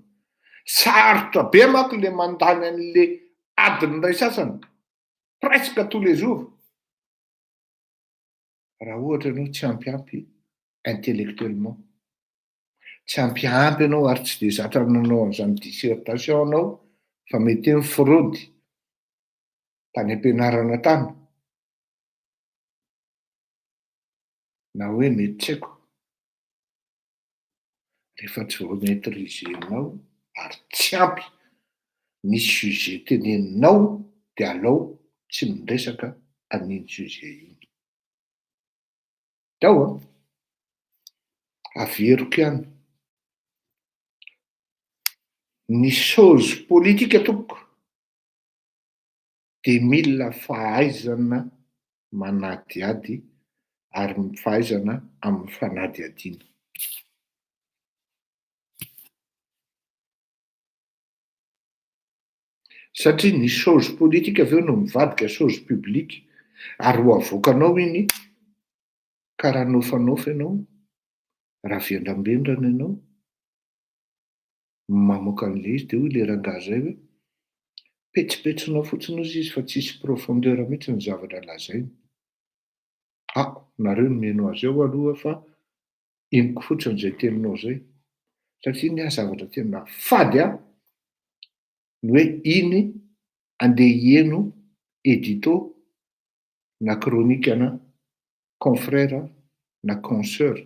Sarotra be manko le mandany an'le adiny iray sasany, presque tous les jours, raha ohatra ianao tsy ampiampy intellectuellement, tsy ampiampy ianao ary tsy de zatra nanao an'izany dissertation ianao fa mety hoe ni-fraude tany am-pianarana tany. na hoe mety tsy haiko, rehefa tsy voa-maitriser-nao ary tsy ampy ny sujet teneninao de alao tsy miresaka an'iny sujet iny. Tao an! Averiko ihany, ny chose politique tompoko dia mila fahaizana manadihady ary ny fahaizana amin'ny fanadihadiana. Satria ny chose politique avy eo no mivadika chose publique ary ho avoakanao iny ka raha nofanofy ianao, raha vendrambendrana ianao, mamoaka an'ilay izy dia hoy ilay rangahy izay hoe petsopetsonao fotsiny hozy izy fa tsisy profondeur mihitsy ny zavatra lazainy. Ah, nareo no mihaino azy eo aloha fa henoko fotsiny izay teninao izay. Satria ny ahy zavatra tena fady ahy ny hoe iny andeha hiheno édito na chronique ana confrère na consoeur.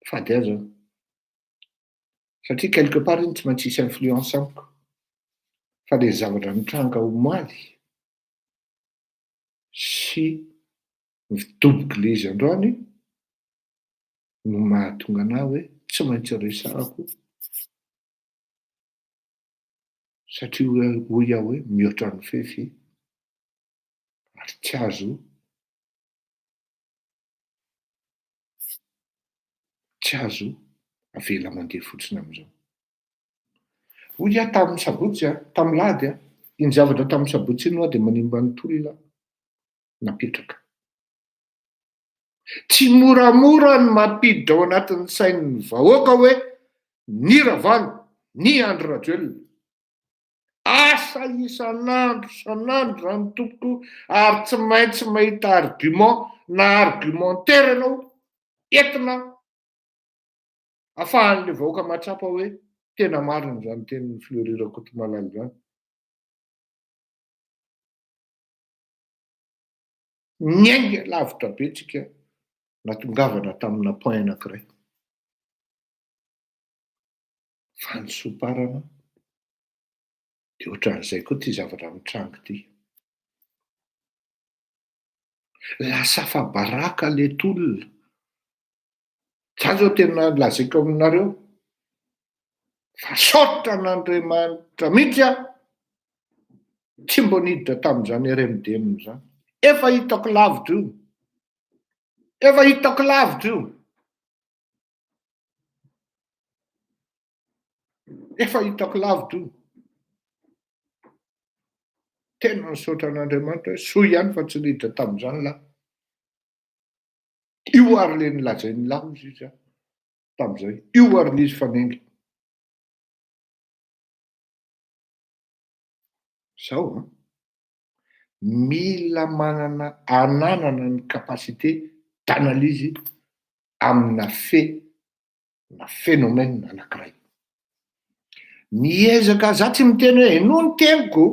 Fady ahy zany. Satria quelque part iny tsy maintsy hisy influence amiko. Fa le zavatra nitranga omaly sy midoboka le izy androany no mahatonga anah hoe tsy maintsy resahako satria hoy aho hoe mihoatra ny fefy ary tsy azo. Tsy azo avela mandeha fotsiny amin'izao. Hoy aho tamin'ny sabotsy a, tamin'ny lahady a, iny zavatra tamin'ny sabotsy iny hoa dia manimba ny tolona napetraka. Tsy moramora ny mampiditra ao anatin'ny sain'ny vahoaka hoe ny Ravalo, ny Andry Rajoelina. Asa isan'andro isan'andro izany tompoko ary tsy maintsy mahita argument na argumentaire ianao entina afahan'ilay vahoaka mahatsapa hoe tena marina izany tenin'i Fleury Rakotomalala izany. Niainga lavitra be tsika natongavana tamina point anankiray. Fa ny soparana dia ohatran'izay koa ity zavatra mitranga ity. Lasa afa-baraka le tolona. Za zao tena lazaiko aminareo fa saotra an'Andriamanitra mihitsy aho tsy mbo niditra tamin'izany RMDM zany. Efa hitako lavitra io. Efa hitako lavitra io. Efa hitako lavitra io. Tena nisaotra an'Andriamanitra hoe soa ihany fa tsy niditra tamin'izany lahy. Io ary le nolazain'ny lahy hozy izy a, tamin'izay. Io ary le izy fa nenga. Zao an, mila manana ananana ny capacité d'analyse amina fait na phénomène anankiray. Miezaka, za tsy miteny hoe henoy ny teniko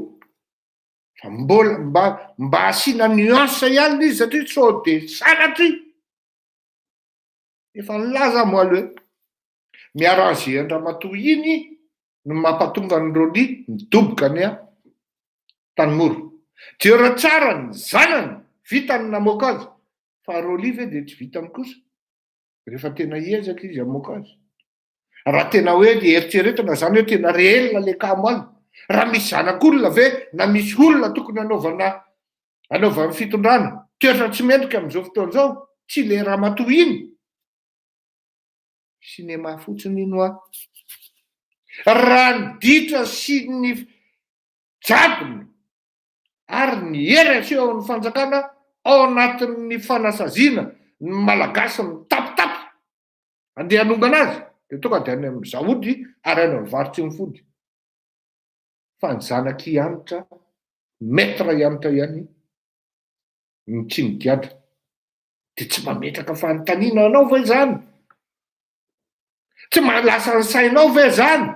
fa mbola mba mba asiana nuance ihany le izy satria sao de sanatria efa nilaza moa aloha hoe mi-arranger an-dramatoa iny no mampatonga an'i Rolly midoboka any Antanimora. Jereo tsara ny zanany, vitany ny namoaka azy, fa Rolly ve dia tsy vitany kosa rehefa tena hiezaka izy hamoaka azy? Raha tena hoe eritreretina zany hoe tena réel le cas moal, raha misy zanak'olona ve na misy olona tokony hanaovana hanaovan'ny fitondrana toetra tsy mendrika amin'izao fotoana izao, tsy le ramatoa iny? Cinéma fotsiny iny hoa. Raha ny ditra sy ny jadona ary ny hery asehon'ny fanjakana ao anatin'ny fanasaziana ny Malagasy mitapitapy andeha hanongana azy dia tonga dia any amin'ny zaody ary any amin'ny vary tsy mifody. Fa ny zanak'i Hanitra, maître Hanitra ihany no tsy nigadra. Dia tsy mametraka fanontaniana anao ve izany? Tsy mahalasa ny sainao ve izany?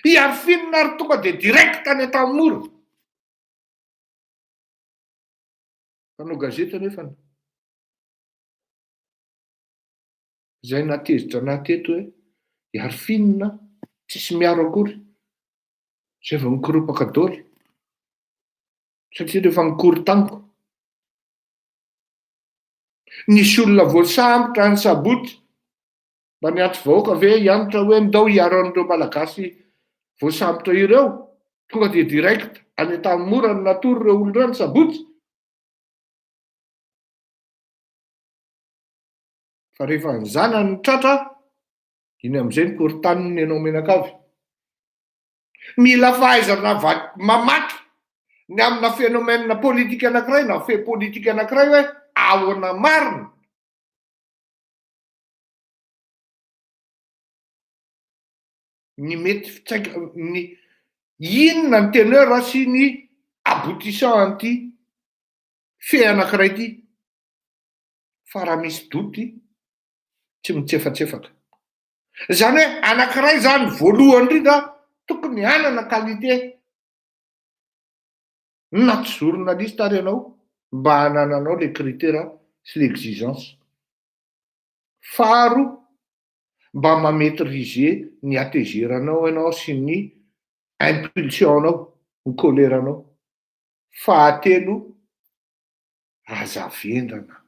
I Arfinina ary tonga dia direct any Antanimora. Mpanao gazety anefany. Izay nahatezitra anah teto hoe i Arfinina tsisy miaro akory. Izay vao mikoropaka daholo. Satria rehefa mikorontaniko. Nisy olona voasambotra any Sabotsy. Mba niantso vahoaka ve hianatra hoe ndao hiaro an'ireo Malagasy voasambotra ireo? Tonga dia direct any Antanimora no natory ireo olona ireo ny sabotsy. Fa rehefa ny zanany no tratra, iny amin'izay ny korontaniny ianao mianakavy. Mila fahaizana mamaky ny amina phénomène politique anankiray na fait politique anankiray hoe ahoana marina. Ny mety fitsaika ny inona ny teneur sy ny aboutissant an'ity fait anankiray ity fa raha misy doute tsy mitsefatsefaka. Izany hoe anankiray izany voalohany indrindra tokony hanana qualité na tsy journaliste ary ianao mba hanananao le critère sy l'exigence. Faharoa, mba ma-maitriser ny hatezeranao ianao sy ny impulsion-nao, ny colère-nao. Fahatelo, aza vendrana.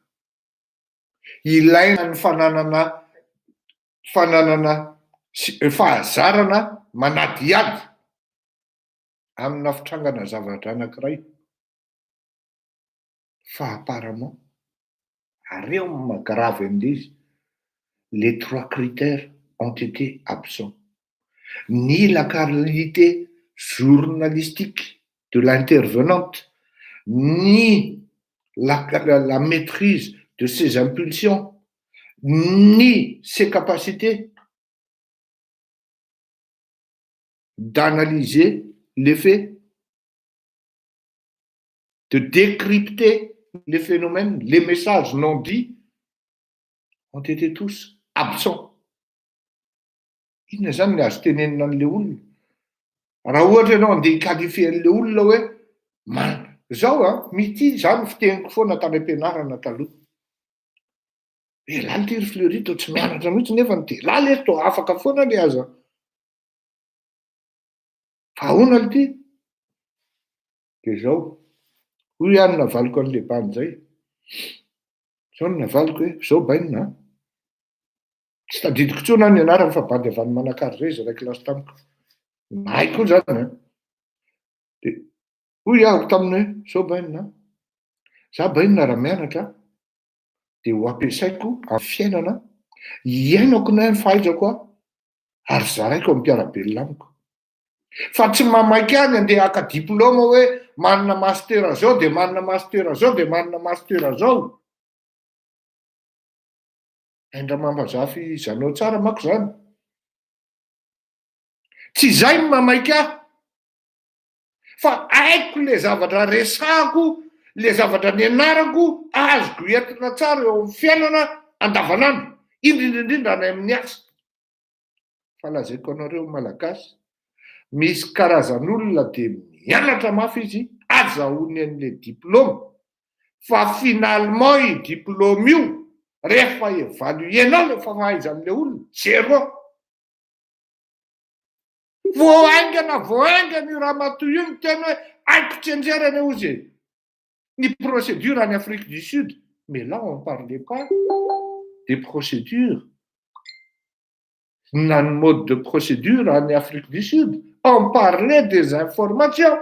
Ilaina ny fananana fananana sy fahazarana manadihady amina fitrangana zavatra anankiray fa apparemment. Ary eo no maha grave an'ilay izy, les trois critères ont été absents. Ni la qualité journalistique de l'intervenante, ni la maîtrise de ses impulsions, ni ses capacités d'analyser les faits, de décrypter les phénomènes, les messages non dits, ont été tous absents. Inona zany ny azo tenenina an'le olona? Raha ohatra ianao andeha hi-qualifier an'le olona hoe man- zao an, mity za ny fiteniko foana tany am-pianarana taloha. Hoe laly ty ry Fleury toa tsy mianatra mihitsy nefa de laly e toa afaka foana le aza. Fa ahoana ity? De zao, hoy aho no navaliko an'le bandy zay. Zao no navaliko hoe zao bainina an, tsy tadidiko intsony aho ny anarany fa bandy avy any Manakara zay izy iray kilasy tamiko. Nahay koa zany an. De hoy aho taminy hoe zao bainina an, za bainina raha mianatra de ho ampiasaiko amin'ny fiainana, iainako ny fahaizako an, ary zaraiko amin'ny mpiara-belona amiko. Fa tsy mamaiky ahy ny andeha haka diplôma hoe manana master zao de manana master zao de manana master zao. Hain-dRamambazafy zanao tsara manko zany. Tsy izay no mamaiky ahy. Fa haiko le zavatra resahako, le zavatra nianarako, azoko entina tsara eo amin'ny fiainana andavanandro, indrindra indrindra any amin'ny asa. Fa lazaiko anareo Malagasy, misy karazan'olona de mianatra mafy izy, azahoany an'le diplôma, fa finalement io diplôme io, rehefa évaluer-nao le fahaizan'le olona, zéro. Vao haingana vao haingana io ramatoa io miteny hoe haiko tsianjerana ozy e. Ny procédure any Afrique du Sud, mais là on parlait pas des procédures na ny mode de procédure any Afrique du Sud, on parlait des informations,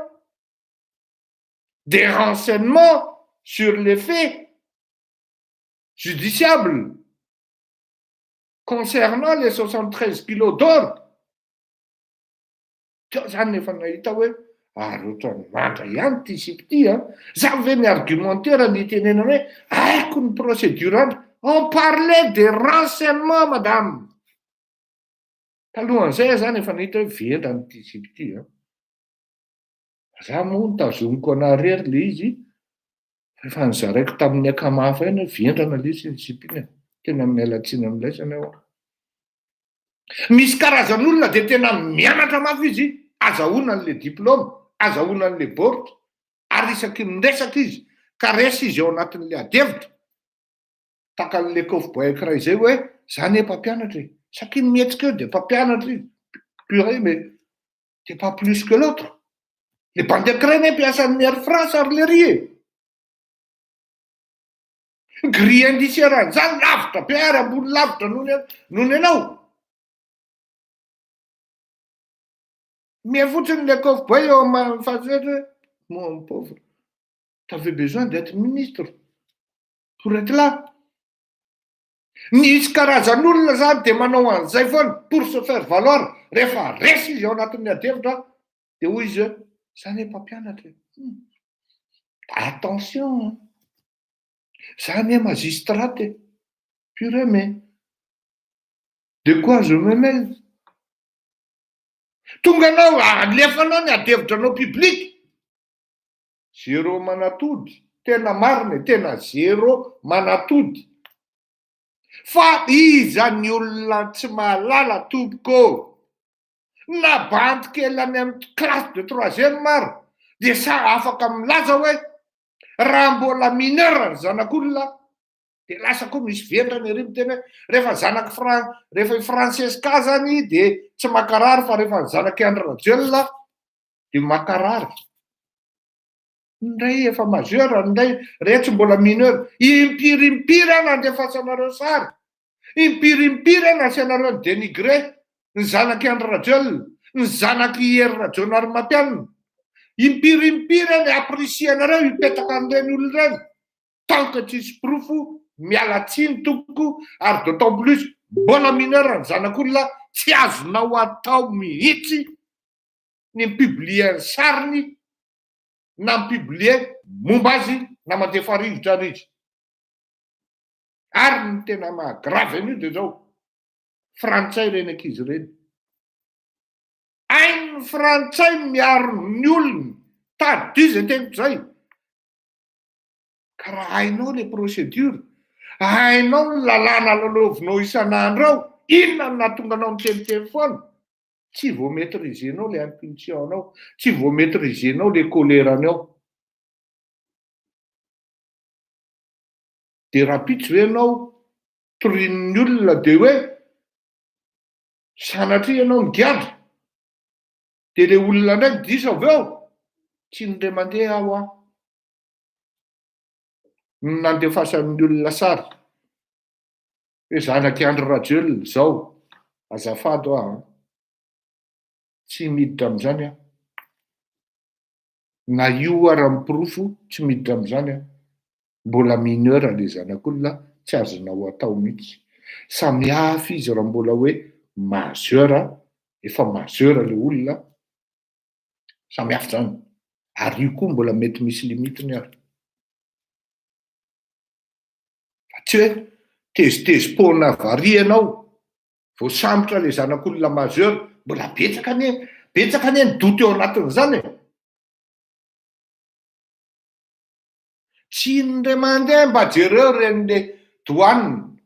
des renseignements sur les faits judiciables concernant les 73 kilos d'or. Teo zany efa nahita hoe ary ohatrany mandra ihany ty sipa ty an. Za ve ny argumentaire ny itenenana hoe haiko ny procédure any. On parlait des renseignements, madame. Talohan'izay aho zany efa nahita hoe vendrana ty sipa ty an. Za moa nitazomiko anahy le izy, efa nizaraiko tamin'ny akamafa iny hoe vendrana le izy ny sipa iny e. Tena miala tsiny amin'laisany aho. Misy karazan'olona de tena mianatra mafy izy, azahoana an'le diplôme, azahoana an'le baoritra, ary isaky miresaka izy, ka resy izy ao anatin'le adihevitra, tahaka an'le cowboy anankiray zay hoe za ne mpampianatra e, isaky ny mihetsika eo de mpampianatra izy, purée, mais t'es pas plus que l'autre. Le bandy anankiray ne mpiasan'ny Air France ary le ry e. Grille indiciaire an'izany lavitra be ary ambony lavitra noho ny anao. Miha fotsiny le cowboy eo amin'ny fahatsehatra hoe mon pauvre, t'avais besoin d'être ministre pour être là. Misy karazan'olona zany de manao an'izay foana pour se faire valoir, rehefa resy izy ao anatin'ny adihevitra de hoy izy hoe za ne mpampianatra. Attention, za ne magistrat e, purée, mais de quoi je me mêle? Tonga anao alefanao ny adihevitra anao public, zéro manatody, tena marina e, tena zéro manatody. Fa iza ny olona tsy mahalala tompoko? Na bandy kely any amin'ny classe de troisième ary de sa afaka milaza hoe raha mbola mineur ny zanak'olona de lasa koa misy vendrana ery miteny hoe rehefa zanaky Fran rehefa i Francesca zany de tsy makarary, fa rehefa ny zanaky Andry Rajoelina de makarary. Ndray efa majeur, ndray re tsy mbola mineur. Impiry impiry aho nandefasanareo sary, impiry impiry aho nasianareo ny dénigré ny zanaky Andry Rajoelina, ny zanaky Hery Rajaonarimampianina, impiry impiry aho ny apprécier-nareo hipetraka an'ireny olona ireny, tant que tsisy porofo. Miala tsiny tompoko ary d'autant plus mbola mineur ny zanak'olona tsy azonao atao mihitsy ny mi-publier ny sariny na mi-publier momba azy na mandefa rivotra ary izy. Ary ny tena maha grave an'io dia zao, frantsay ireny ankizy ireny. Hain'ny frantsay miaro ny olony, tadidio izay teniko izay. Ka raha hainao le procédure, hainao ny lalàna lalaovinao isan'andro ao, inona no nahatonga anao niteniteny foana? Tsy vao maitriser-nao le impulsion-nao, tsy vao maitriser-nao le colère-nao. De rahampitso ve ianao torian'ny olona de hoe sanatria ianao migadra, de le olona indray no diso avy eo? Tsy indray mandeha aho an! No nandefasan'ny olona sary hoe zanak'i Andry Rajoelina izao, azafady hoa an! Tsy miditra amin'izany aho. Na io ara ny porofo tsy miditra amin'izany aho. Mbola mineur le zanak'olona tsy azonao atao mihitsy. Samy hafa izy raha mbola hoe majeur, efa majeur le olona, Samy hafa izany. Ary io koa mbola mety misy limite-ny ary. Fa tsy hoe tezitezi-poana varia ianao, voasambotra ilay zanak'olona majeur, mbola betsaka anie, betsaka anie ny doute ao anatin'izany e. Tsy indray mandeha mba jereo ireny le douane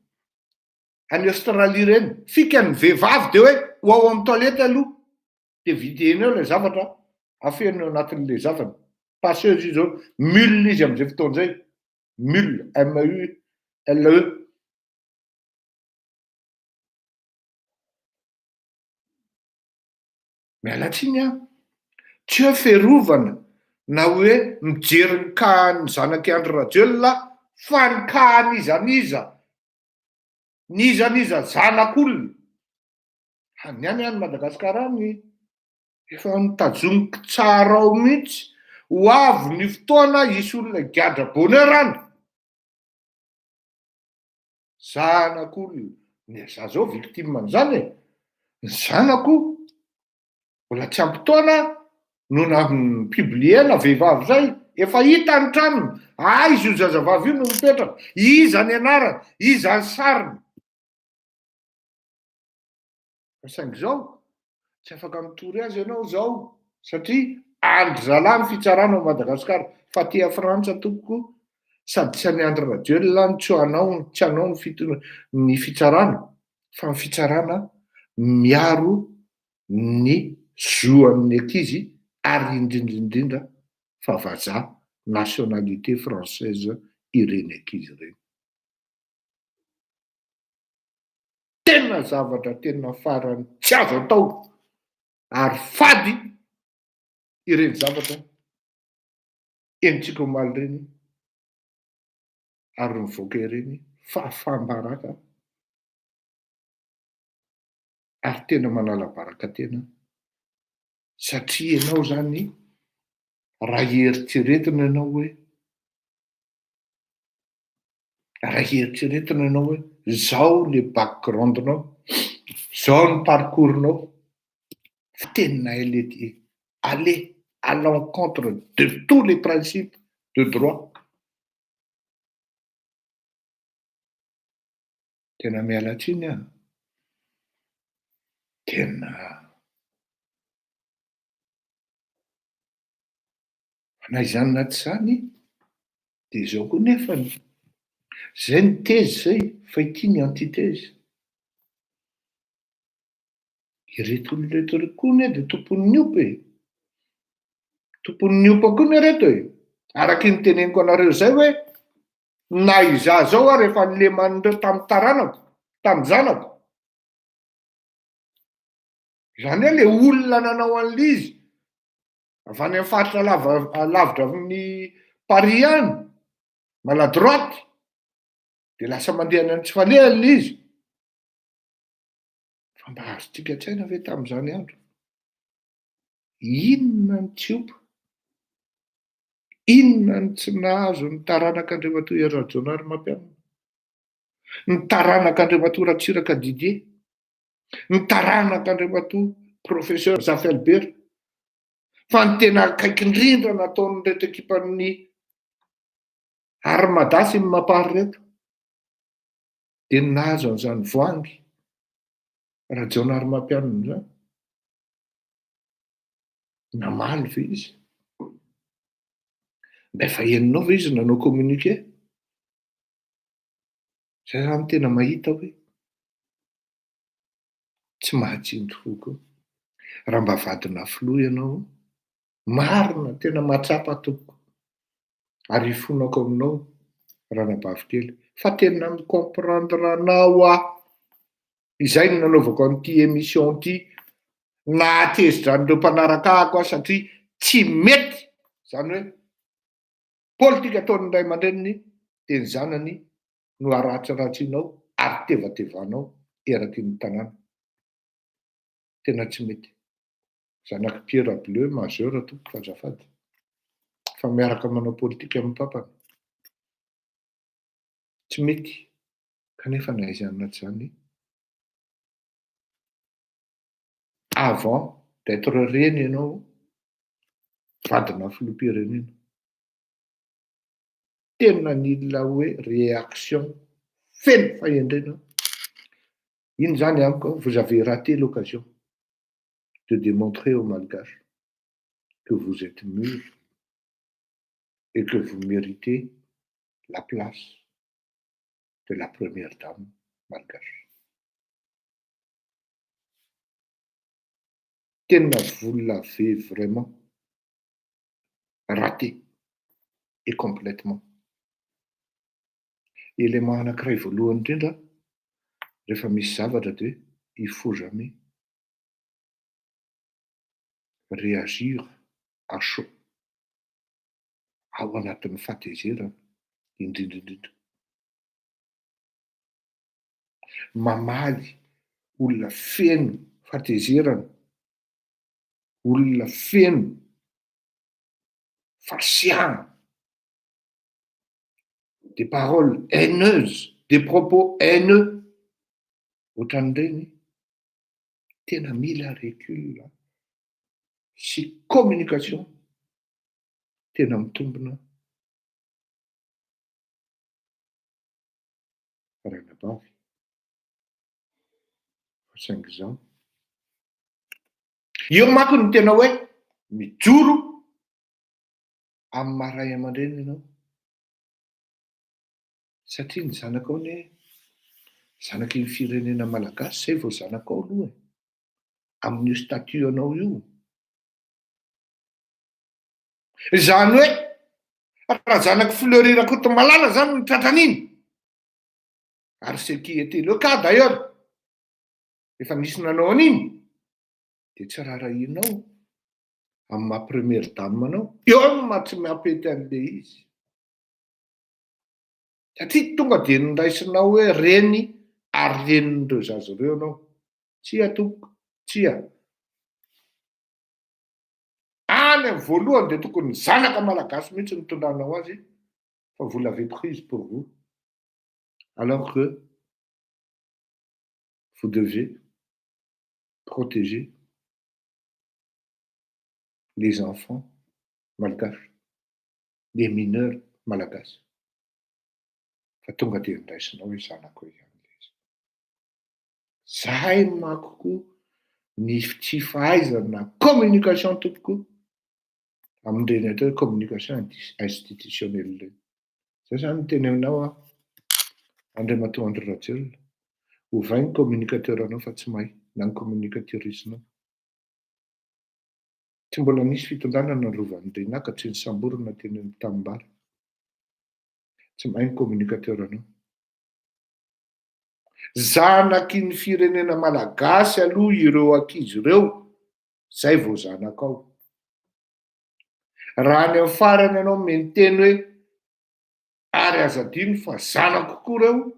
any Australie ireny, fikan'ny vehivavy dia hoe ho ao amin'ny toilette aloha. de videna eo ilay zavatra afenina eo anatin'ilay zavany, passeuse izy zao, mule izy am'izay fotoana izay, mule, M U L E. Miala tsiny aho, tsy hoe fiarovana na hoe mijery ny cas-n'ny zanak'i Andry Rajoelina fa ny cas n'iza n'iza, n'iza n'iza zanak'olona. Any any any Madagascar any efa notazomiko tsara ao mihitsy, ho avy ny fotoana hisy olona higadra bonheur any. Zanak'olona, ny za zao victime an'izany e, ny zanako mbola tsy ampy taona no na-publier-na vehivavy zay, efa hita ny tranony, aiza io zazavavy io no mipetraka, iza ny anarany, iza ny sariny. Fa saingy izao, tsy afaka mitory azy ianao izao satria andry zalahy ny fitsarana ao Madagasikara fa aty a Frantsa tompoko sady tsy an'i Andry Rajoelina no tsy anao tsy anao ny fito- ny fitsarana fa ny fitsarana miaro ny zo an'ny ankizy ary indrindra indrindra fa vazaha nationalité française ireny ankizy ireny. Tena zavatra tena farany tsy azo atao ary fady ireny zavatra henontsika omaly ireny ary nivoaka ireny fahafaham-baraka ary tena manala baraka tena satria ianao zany raha eritreretina ianao hoe Raha eritreretina ianao hoe zao le background-nao, zao ny parcours-nao, fa tena elle est aller à l'encontre de tous les principes de droit. Tena miala tsiny aho. Tena Fa na izany na tsy izany dia izao koa nefany, izay ny thèse izay fa ity ny antithèse. Ireto olona ireto ireto koa anie dia tompon'ny ompa e! Tompon'ny ompa koa anie ireto e! Araka iny teneniko anareo izay hoe na izaho izao ary efa nileman'ireo tamin'ny taranako, tamin'ny zanako. Izany hoe ilay olona nanao an'ilay izy avy any amin'ny faritra lava lavitra amin'ny Paris any, maladroite, dia lasa mandeha any amin'ny tsy falehany ilay izy. Fa mba azontsika an-tsaina ve tamin'izany andro? Inona ny tsy ompa? Inona ny tsy nahazo ny taranak'Andriamatoa Hery Rajaonarimampianina? Ny taranak'Andriamatoa Ratsiraka Didier, ny taranak'Andriamatoa Professeur Zafy Albert, fa ny tena akaiky indrindra nataon'ireto ekipan'ny Armada sy ny Mapar ireto dia ny nahazo an'izany Voahangy Rajaonarimampianina izany. Namaly ve izy? Mba efa henonao ve izy nanao communiqué? Zay zany tena mahita hoe tsy mahatsindry fo koa. Raha mba vadina filoha ianao, marina tena mahatsapa tompoko ary ifonako aminao ranabavy kely fa tena mi-comprendre anao aho. Izay no nanaovako an'ity émission ity, nahatezitra an'ireo mpanaraka ahako aho satria tsy mety zany hoe politika ataon'ny ray aman-dreniny dia ny zanany no aratsiratsinao ary tevatevanao eraky ny tanàna. Tena tsy mety. Zanak'i Pierre Bleu majeur tompoko azafady fa miaraka manao politika amin'ny papany. Tsy mety kanefa na izany na tsy izany avant d'être reny ianao vadina filoham-pirenena. Tena nila hoe réaction feno fahendrena. Iny zany amiko, vous avez raté l'occasion de démontrer aux Malgaches que vous êtes mûr et que vous méritez la place de la première dame malgache. Tena vous l'avez vraiment raté et complètement. Élément anankiray voalohany indrindra rehefa misy zavatra de il faut jamais réagir à chaud ao anatin'ny fahatezerana indrindra indrindra. Mamaly olona feno fahatezerana, olona feno fasiahana, des paroles haineuses, des propos haineux ohatran'ireny tena mila recul sy communication tena mitombina ranabavy fa saingy izao eo manko ny tena hoe mijoro amin'ny maha ray aman-dreny ianao satria ny zanakao anie zanaky ny firenena malagasy zay vao zanakao aloha e, amin'io statut anao io. Izany hoe raha zanak'i Fleury Rakotomalala zany no tratran'iny, ary ce qui était le cas d'ailleurs, efa nisy nanao an'iny, de tsy raharahianao amin'ny maha première dame anao, eo amin'ny maha tsy mampety an'le izy. Satria tonga de noraisinao hoe reny ary renin'ireo zaza ireo ianao. Tsia tompoko, tsia. Any amin'ny voalohany de tokony ny zanaka malagasy mihitsy no nitondranao azy fa vous l'avez prise pour vous. Alors que vous devez protéger les enfants malgaches, les mineurs malagasy. Fa tonga de noraisinao hoe zanako ihany le izy. Zahay manko koa ny tsy fahaizana communication tompoko amin'ireny atao hoe communication institutionnelle ireny. Zay zany no teny aminao aho, Andriamatoa Andry Rajoelina, ovay ny communicateur anao fa tsy mahay na ny communicatrice-nao. Tsy mbola nisy fitondrana narovan'ny Rinaka tsy nisamborina teny amin'ny tanimbary. Tsy mahay ny communicateur anao. Zanaky ny firenena malagasy aloha ireo ankizy ireo, zay vao zanakao. Raha any amin'ny farany ianao miteny hoe ary aza adino fa zanako koa ireo,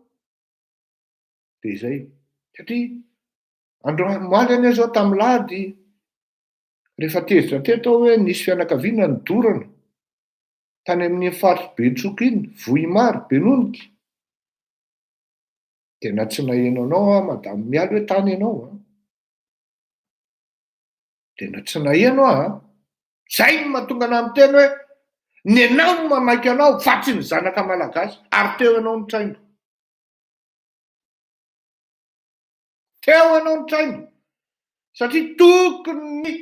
de zay. Satria androany omaly anie zao tamin'ny lahady rehefa tezitra teto aho hoe nisy fianakaviana nidorana tany amin'ny faritry Betroka iny, Vohimary, Benoniky. Tena tsy naheno anao aho Madame Mialy hoe tany ianao an! Tena tsy naheno aho an! Zay no mahatonga anah miteny hoe nenao no mamaika anao fa tsy ny zanaka malagasy ary teo ianao nitraingo. Teo ianao nitraingo satria tokony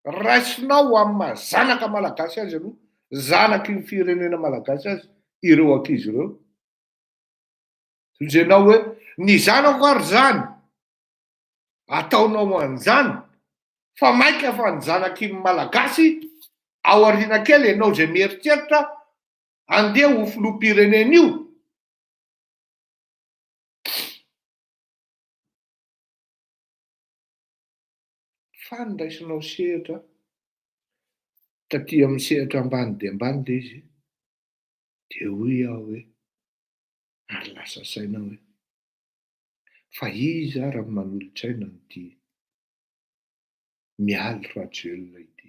raisinao amin'ny maha zanaka malagasy azy aloha, zanaky ny firenena malagasy azy ireo ankizy ireo. Toy ianao hoe ny zanako ary zany ataonao an'izany fa maika fa ny zanaky ny malagasy ao aoriana kely ianao izay mieritreritra andeha ho filoham-pirenena io. Fa niraisinao sehatra taty amin'ny sehatra ambany dia ambany ilay izy, dia hoy aho hoe, ary lasa saina aho hoe, fa iza ary no manolo-tsaina an'ity Mialy Rajoelina ity,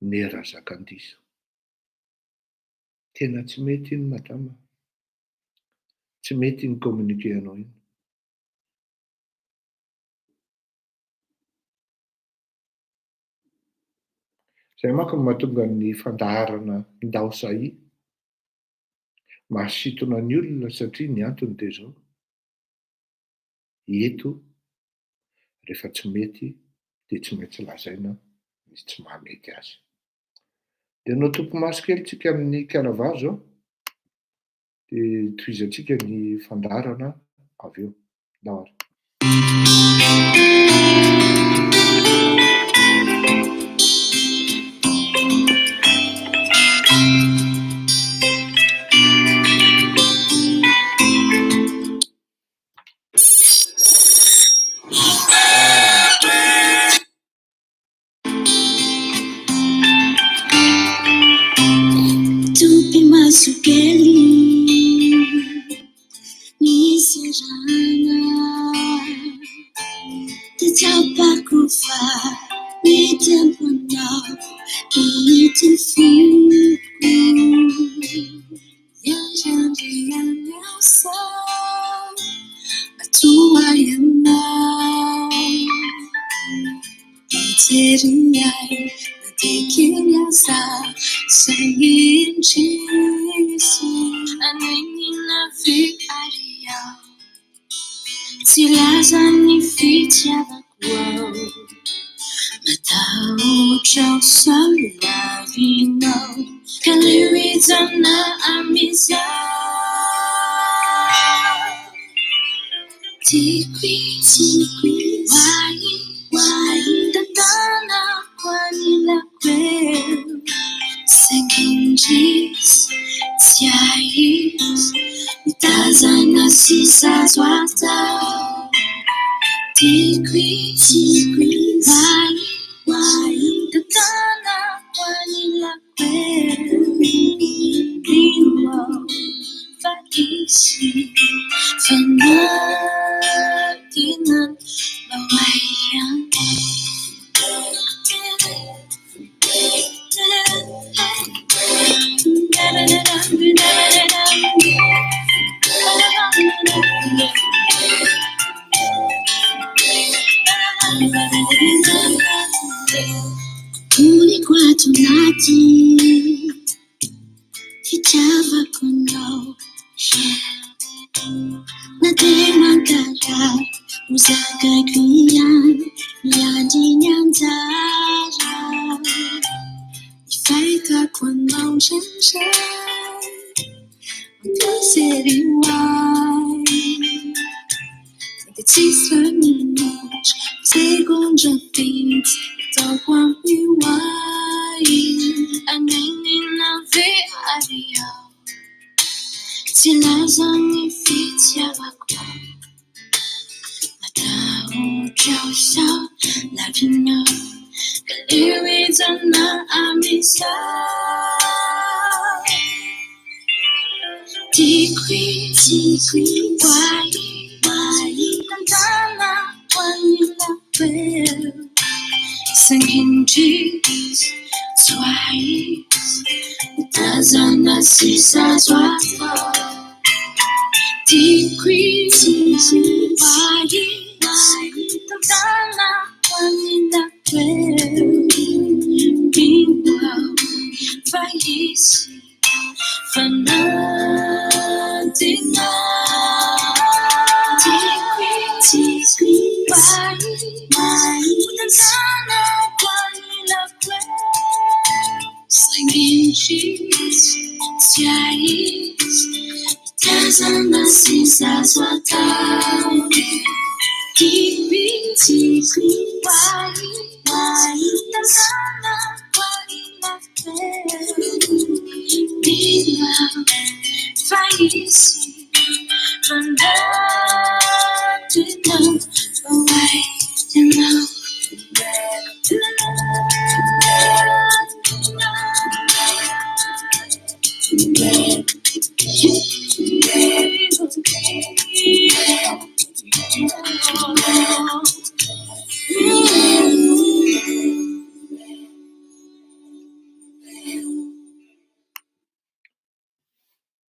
Me Razakandisa. Tena tsy mety iny madama a! Tsy mety iny communiqué anao iny. Izay manko no mahatonga ny fandaharana Ndao Sahia mahasintona ny olona satria ny antony dia izao, eto rehefa tsy mety dia tsy maintsy lazaina ny tsy mahamety azy. Dia hanao topimaso kely tsika amin'ny Kanavazo an, dia tohizantsika ny fandaharana avy eo. Ndao ary. Topy maso kely niserana Dia tsapako fa mitempo anao ity foko Miandriandriana sao toa ianao Mijery ahy na dia kely aza saingy indrisy Anenina ve ary aho Tsy hilaza ny fitiavako ao Matahotra aho sao lavinao Ka aleo hijanona amin'izao Tiako izy, ho ahy, ho ahy Tantanako anilako eo Saingy indrisy, tsy hay izy Mitazana sisa azo atao Tiako izy, ho ahy, ho ahy Tantanako anilako eo Mino aho fa hisy fanantenana ho ahy ihany. Voliko ato anaty fitiavako anao, yeah. Na dia mankarary ho zakaiko ihany, miandry ny anjara. Ny fahitako anao indraindray, mampisery ho ahy. Na dia tsisy iray minitra, segondra vitsy, ataoko ampy ho ahy. Anenina ve ary aho? Tsy hilaza ny fitiavako aho. Matahotra aho sao lavinao, ka aleo hijanona amin'izao. Tiako izy, ho ahy, ho ahy, tantanako anilako eo. Saingy indrisy, tsy ho ahy izy, mitazana sisa azo atao. Tiako izy, ho ahy izy, tantanako anilako eo. Mino aho fa hisy fanantenana. Tiako izy, ho ahy izy, tantanako anilako eo. Saingy indrisy, tsy hay izy, mitazana sisa azo atao. Tiako izy, ho ahy izy, tantanako anilako eo. Mino aho fa hisy fanantenana fa ho ahy ianao.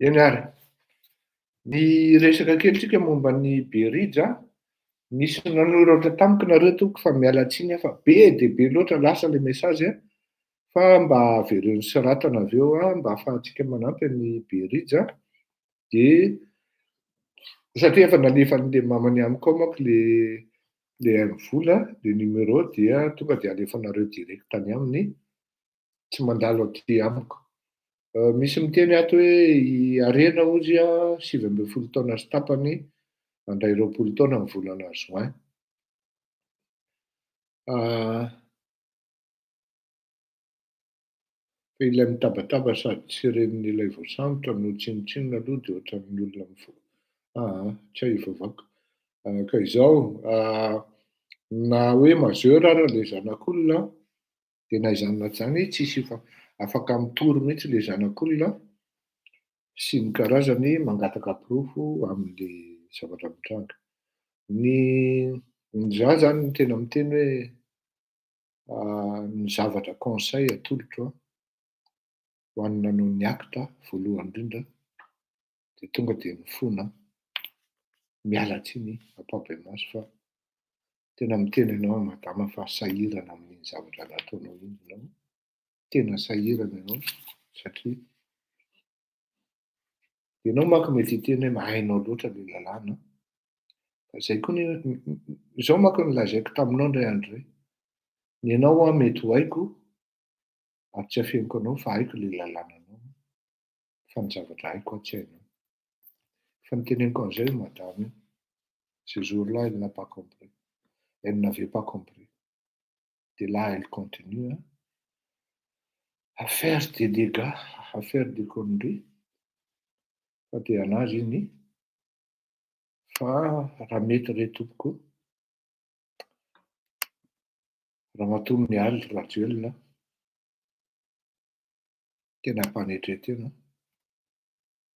Eny ary, ny resaka kely tsika momba ny Berija, nisy nanoratra tamiko nareo tompoko fa miala tsiny aho fa be dia be loatra lasa le message a, fa mba avereno soratana avy eo a, mba ahafahantsika manampy an'i Berija, de satria efa nalefan'le mamany amiko ao manko le le MVola, le numéro dia tonga de alefanareo direct any aminy, tsy mandalo aty amiko. Misy miteny ato hoe i Harena hozy a, 19 taona sy tapany, handray 20 taona amin'ny volana juin. Fa ilay mitabataba sady tsy renin'ilay voasambotra no tsinontsinona aloha dia ohatran'ny olona mifoha. Aa, tsy hay voavaky. Ka izao, na hoe majeur ara ilay zanak'olona, dia na izany na izany tsisy afaka mitory mihitsy ilay zanak'olona sy ny karazany mangataka porofo amin'ilay zavatra mitranga. Ny ny za zany no tena miteny hoe ny zavatra conseil atolotro ho an'ny nanao ny acte voalohany indrindra dia tonga dia mifona, miala tsiny ampahibemaso fa tena miteny anao madama fa sahirana amin'iny zavatra nataonao iny ianao, tena sahirana ianao satria ianao manko mety hiteny hoe hainao loatra ilay lalàna, fa zay koa anie, izao manko no lazaiko taminao indray andro izay, ny anao aho mety ho haiko ary tsy afeniko anao fa haiko ilay lalànanao, fa ny zavatra haiko aho tsy hainao. Fa niteneniko an'izay io madame io, ce jour-là elle n'a pas compris, elle n'avait pas compris, de là elle continue hein, à faire des dégâts, à faire des conneries, fa dia anazy iny, fa raha mety re tompoko, Ramatoa Mialy Rajoelina, tena ampanetren-tena,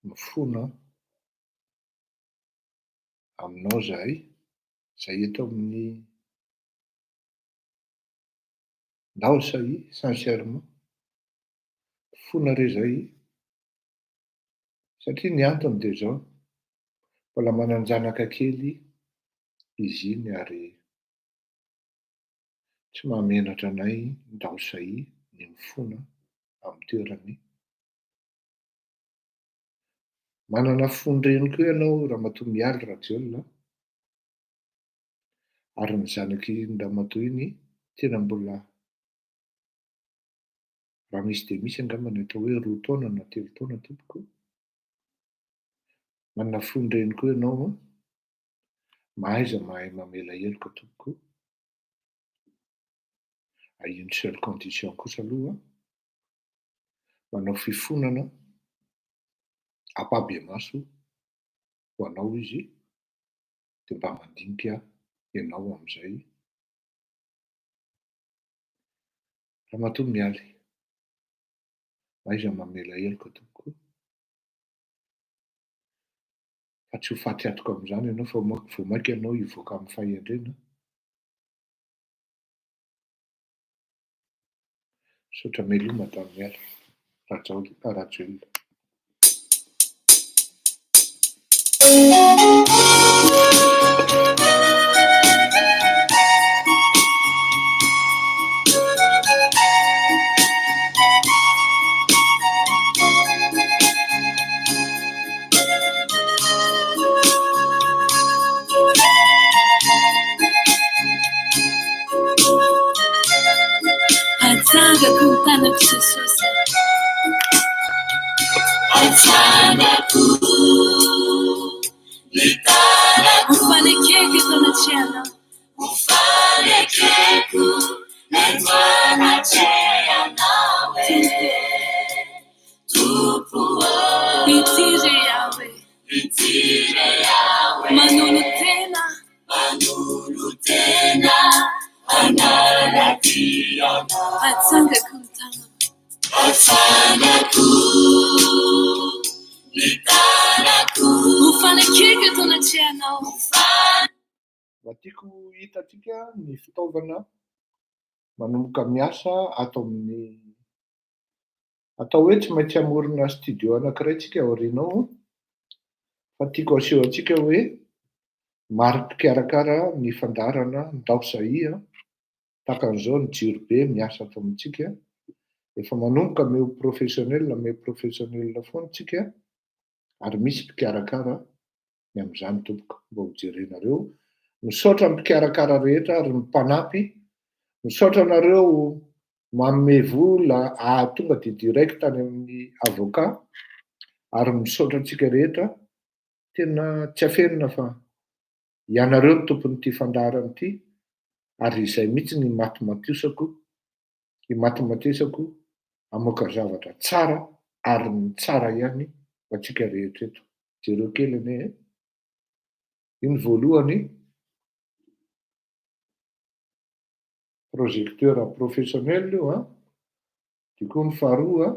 mifona aminao zahay, zay eto amin'ny Ndao Sahia, sincèrement, mifona re zay, satria ny antony dia izao, mbola manan-janaka kely izy iny ary tsy mahamenatra anay Ndao Sahia ny mifona amin'ny toerany. Manana fon-dreny koa ianao Ramatoa Mialy Rajoelina, ary ny zanak'iny ramatoa iny tena mbola raha misy dia misy angamba ny atao hoe 2 taona na 3 taona tompoko. Manana fon-dreny koa ianao an, mahaiza mahay mamela heloka tompoko. À une seule condition kosa aloha, manao fifonana ampahibemaso ho anao izy, dia mba mandinika ianao amin'izay. Ramatoa Mialy, mahaiza mamela heloka tompoko, fa tsy ho faty antoka amin'izany ianao fa vao mainka ianao hivoaka amin'ny fahendrena. Misaotra mialoha Madame Mialy Rajoelina. Atsangako ny tanako. Ho fanekeko eto anatrehanao. Ho fanekeko eto anatrehanao e. Tompo ô. Ity re aho e. Ity re aho e. Manolo-tena. Manolo-tena hanara-dia anao. Atsangako ny tanako. Atsangako ny tanako. Ho fanekeko eto anatrehanao. Mba tiako hitantsika ny fitaovana manomboka miasa ato amin'ny atao hoe tsy maintsy hamorona studio anankiray tsika aoriana ao fa tiako aseho antsika hoe maro mpikarakara ny fandaharana Ndao Sahia tahaka an'izao ny jiro be miasa ato amintsika. Efa manomboka miha professionnel, miha professionnel foana tsika ary misy mpikarakara ny amin'izany tompoko mba ho jerenareo. Misaotra ny mpikarakara rehetra ary ny mpanampy. Misaotra anareo manome vola ahatonga dia direct any amin'ny avocat ary misaotra antsika rehetra. Tena tsy afenina fa ianareo no tompon'ity fandaharana ity ary izay mihitsy ny matimatosako, imatimatesako hamoaka zavatra tsara ary ny tsara ihany ho antsika rehetra eto. Jereo kely anie e. Io ny voalohany, projecteur professionnel io an, dia koa ny faharoa,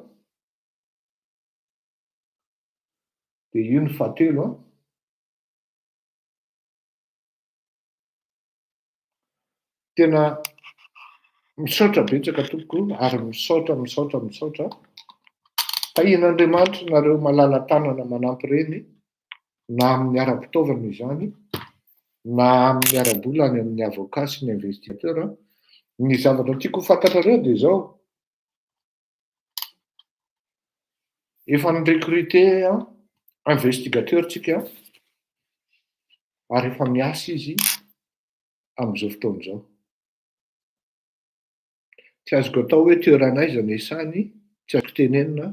dia io ny fahatelo an. Tena misaotra betsaka tompoko ary misaotra misaotra misaotra. Tahian'Andriamanitra nareo malala-tanana manampy ireny na amin'ny ara-pitaovana izany na amin'ny ara-bola any amin'ny avocat sy ny investigateur. Ny zavatra tiako ho fantatrareo dia izao, efa ni-recruter investigateur tsika ary efa miasa izy amin'izao fotoana izao. Tsy azoko atao hoe toerana aiza no iasany, tsy azoko tenenina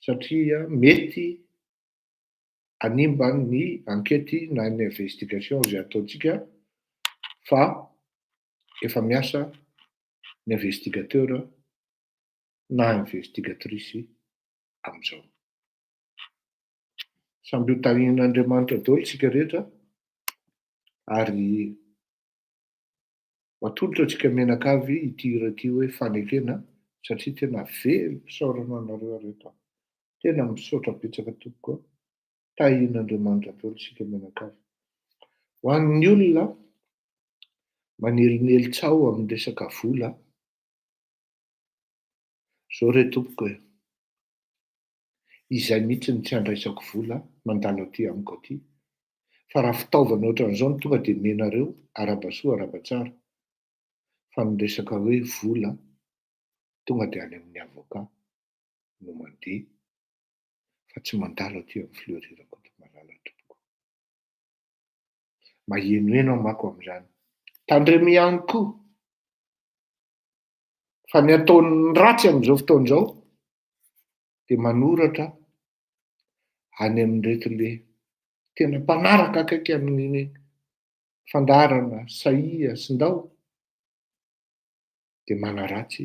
satria mety hanimba ny ankety na ny investigation izay ataontsika fa efa miasa ny investigateur na investigatrice amin'izao. Samby ho tahian'Andriamanitra daholo isika rehetra ary ho atolotra antsika mianakavy ity hira ity hoe fanekena satria tena velom-pisaorana anareo aho reto a. Tena misaotra betsaka tompoko a. Tahian'Andriamanitra daholo isika mianakavy. Ho an'ny olona manelinely tsaho amin'ny resaka vola, zao re tompoko e. Izay mihitsy no tsy andraisako vola mandalo aty amiko aty fa raha fitaovana ohatran'izao no tonga dia omenareo arahaba soa arahaba tsara fa ny resaka hoe vola tonga dia any amin'ny avocat no mandeha fa tsy mandalo aty amin'ny Fleury Rakotomalala tompoko. Mahenoheno aho manko amin'izany. Tandremo ihany koa fa ny ataon'ny ratsy amin'izao fotoana izao dia manoratra any amin'ireto le tena mpanaraka akaiky amin'ny fandaharana Sahia sy Ndao dia manaratsy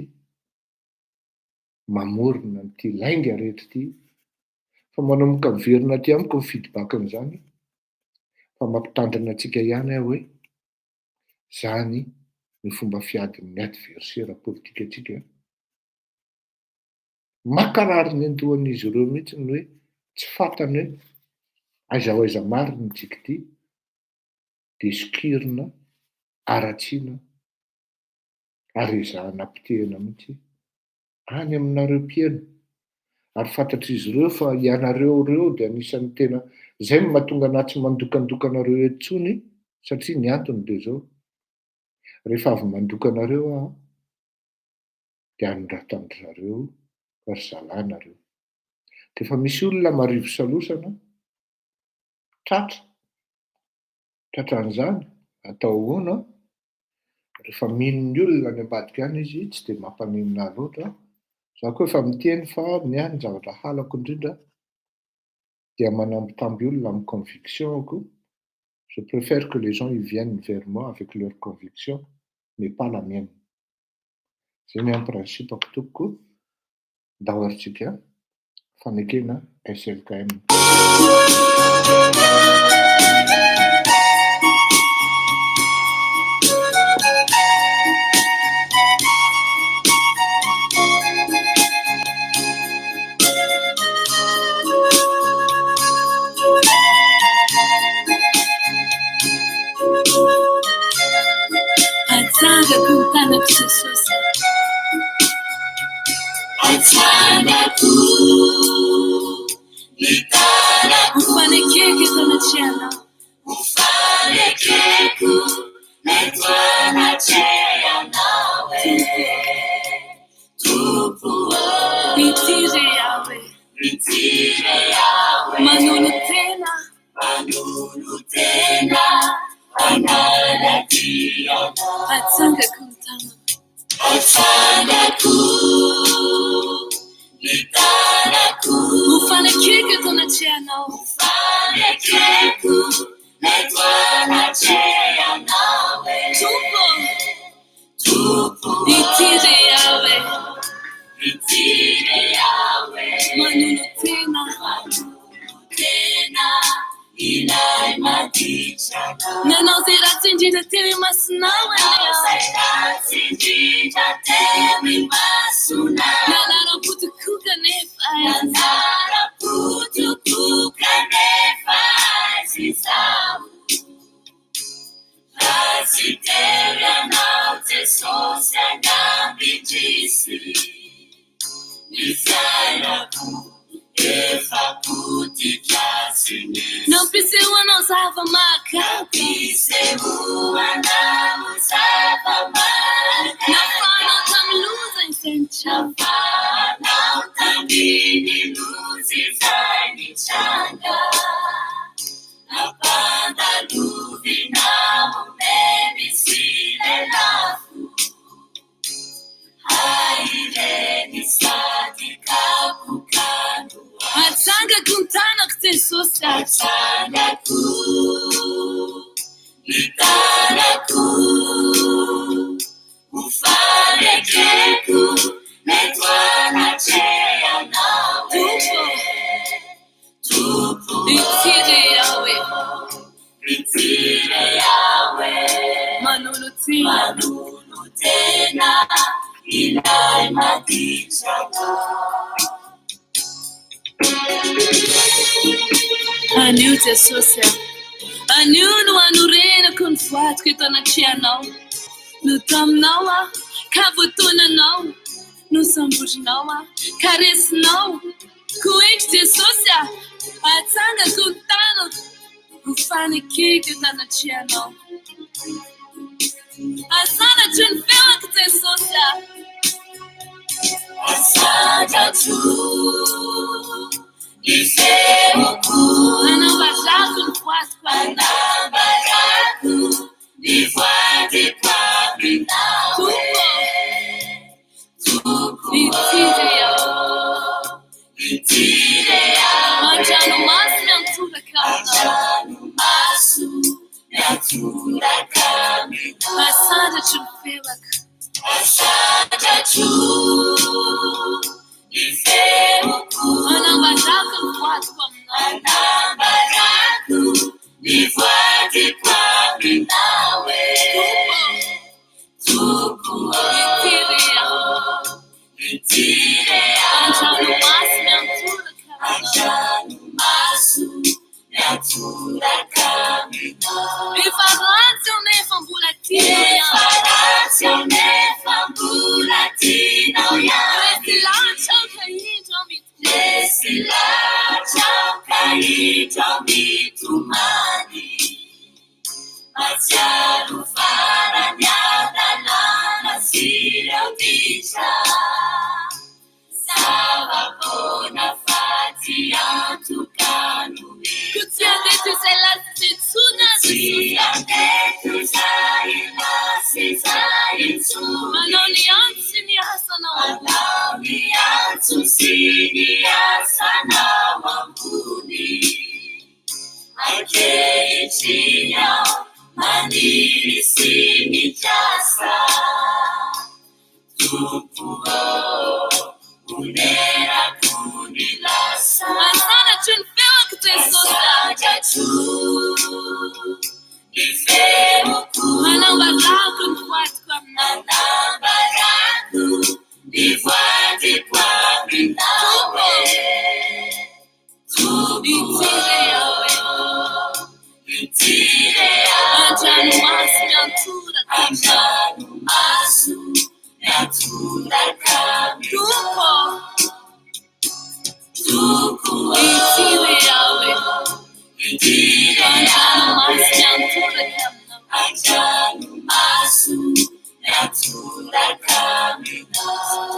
mamorona an'ity lainga rehetra ity fa manomboka miverina aty amiko ny feedback-n'izany fa mampitandrina antsika ihany aho hoe zany ny fomba fiadin'ny adversaire politique antsika. Mankarary ny andohan'izy ireo mihitsy ny hoe tsy fantany hoe aiza ho aiza marina ity ity, dia sokirina, haratsiana ary ezahana potehina mihitsy any aminareo mpihaino. Ary fantatr'izy ireo fa ianareo ireo dia anisan'ny tena, izay no mahatonga anà tsy mandokandoka anareo eto intsony satria ny antony dia izao, rehefa avy mandoka anareo aho dia anoratan-dry zareo ry zalahy nareo. Dia efa misy olona marivo salosana, tratra, tratran'izany, atao ahoana? Rehefa mino ny olona any ambadika any izy tsy dia mampaninona ahy loatra. Za koa efa miteny fa ny ahy ny zavatra halako indrindra. dia manambitamby olona amy conviction-ko. Je préfère que les gens ils viennent vers moi avec leur conviction, mais pas la mienne. Zay ny amy principe-ko, tompoko. Ndao arytsika fanekena SLKM. Atsangako ny tanako, Jesosy. Atsangako ny tanako. Ho fanekeko eto anatrehanao. Ho fanekeko eto anatrehanao e. Tompo ô. Ity re aho e. Ity re aho e. Manolo tena. Manolo tena. Hanara-dia anao. Atsangako ny tanako. Atsangako ny tanako. Ho fanekeko eto anatrehanao. Ho fanekeko eto anatrehanao e. Tompo. Tompo. Ity re aho e. Ity re aho e. Manolo tena. Manolo tena. Ilay maditra. Nanao zay ratsy indrindra teo imasonao. Nanao zay ratsy indrindra teo imasonao. Nanaram-po tokoa kanefa. Nanaram-po tokoa kanefa aiza izaho. Raha tsy teo ianao, Jesosy, angamba indrisy. Ny fiainako efa potika tsy nisy. Nampisehoanao zava-mahagaga. Nampisehoanao zava-mahagaga. Nafahanao tamin'ny loza izay nitranga. Nafahanao tamin'ny loza izay nitranga. Nampandalovinao memy sy lelafo. Haireny sady kapoka no. Atsangako ny tanako, Jesosy. Atsangako ny tanako. Ho fanekeko eto anatrehanao e. Tompo. Ity re aho e. Ity re aho e. Manolo tena. Manolo tena. Ilay maditra. Anio, Jesosy a. Anio no anorenako ny voadiko eto anatrehanao. Notaominao aho ka voataonanao. Nosamborinao aho ka resinao. Koa indro, Jesosy a. Atsangako ny tanako. Ho fanekeko eto anatrehanao. Asandratro ny feoko, Jesosy a. Asandratro ny feoko. Anambarako ny voadiko. Anambarako ny voadiko aminao. Tompo. Tompo. Ity re aho. Ity re aho. An-dranomaso miantoraka aminao. An-dranomaso miantoraka aminao. Asandratro ny feoko. Asandratro ny feoko. Anambarako ny voadiko aminao. Anambarako ny voadiko aminao e. Tompo. Ity re aho. Ity re aho. An-dranomaso miantoraka aminao. An-dranomaso miantoraka aminao. Efa ratsy aho nefa mbola tianao ihany. Efa ratsy aho nefa mbola tianao ihany. Resy lahatra aho ka indro aho mitomany. Resy lahatra aho ka indro aho mitomany. Mahatsiaro farany adalàna sy ireo ditra. Zava-poana fa tsy antoka no Koa tsy handeha toy izay lasa izay intsony aho, Tsy Jesosy. handeha toy izay lasa izay intsony. Manao ny antso sy ny asanao ambony. Manao ny antso sy ny asanao ambony. Ankehitriny aho maniry sy mikasa. Tompo ô, onerako ny lasa. Asandratro ny feoko Jesosy. Asandratro ny feoko. Manambarako ny voadiko aminao. Manambarako ny voadiko aminao. Tompo Ity re aho e. ity re aho An-dranomaso miantoraka aminao. An-dranomaso miantoraka Tompo Tompo ity re aho e. ity re aho An-dranomaso miantoraka aminao. An-dranomaso miantoraka aminao.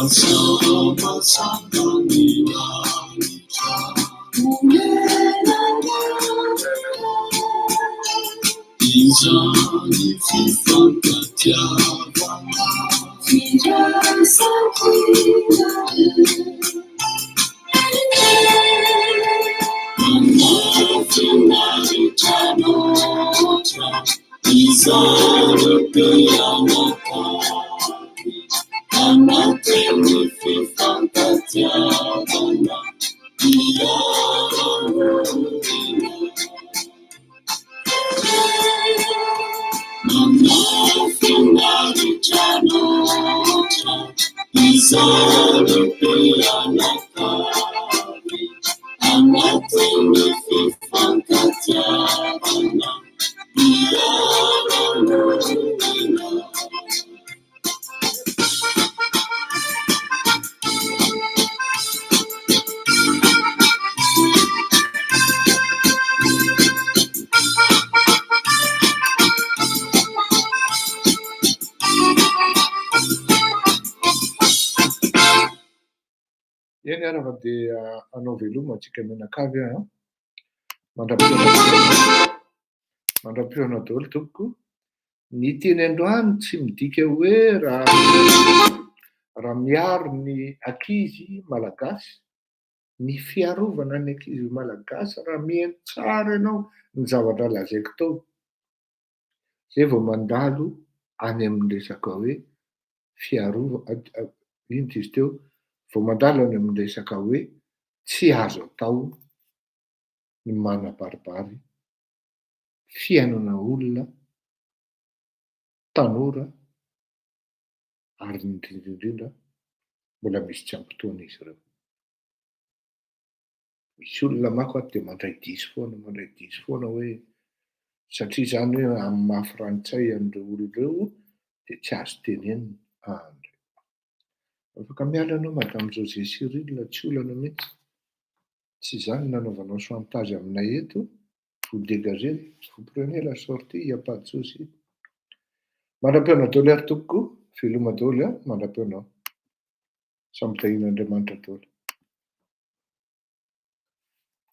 Mahasambatsamba ny lanitra. Izany fifankatiavana. Mahafinaritra loatra izany mpianakavy anatin'ny fifankatiavana miara-monina. Mahafinaritra loatra izany mpianakavy anatin'ny fifankatiavana miara-monina. Eny ary fa dia hanao veloma antsika mianakavy aho an. Mandra-pihaona mandra-pihaona daholo tompoko. Ny teny androany tsy midika hoe raha raha miaro ny ankizy malagasy, ny fiarovana ny ankizy malagasy raha mihaino tsara ianao ny zavatra lazaiko tao, zay vao mandalo any amin'ny resaka hoe fiarova ino izy teo, vao mandalo any amin'ny resaka hoe tsy azo atao ny manabaribary fiainana olona tanora ary indrindra indrindra mbola misy tsy ampy taona izy ireo. Misy olona manko ato dia mandray diso foana, mandray diso foana hoe satria izany hoe amin'ny maha frantsay an'ireo olona ireo dia tsy azo tenenina. Andry. Afaka miala ianao Madame José Cyril, tsy olana mihitsy. Tsy izany no nanaovanao chantage aminay eto. Vous dégagez, vous prenez la sortie, il n'y a pas de souci. Mandra-pihaona daholo ary tompoko, veloma daholo an, mandra-pihaona. Samy tahian'Andriamanitra daholo.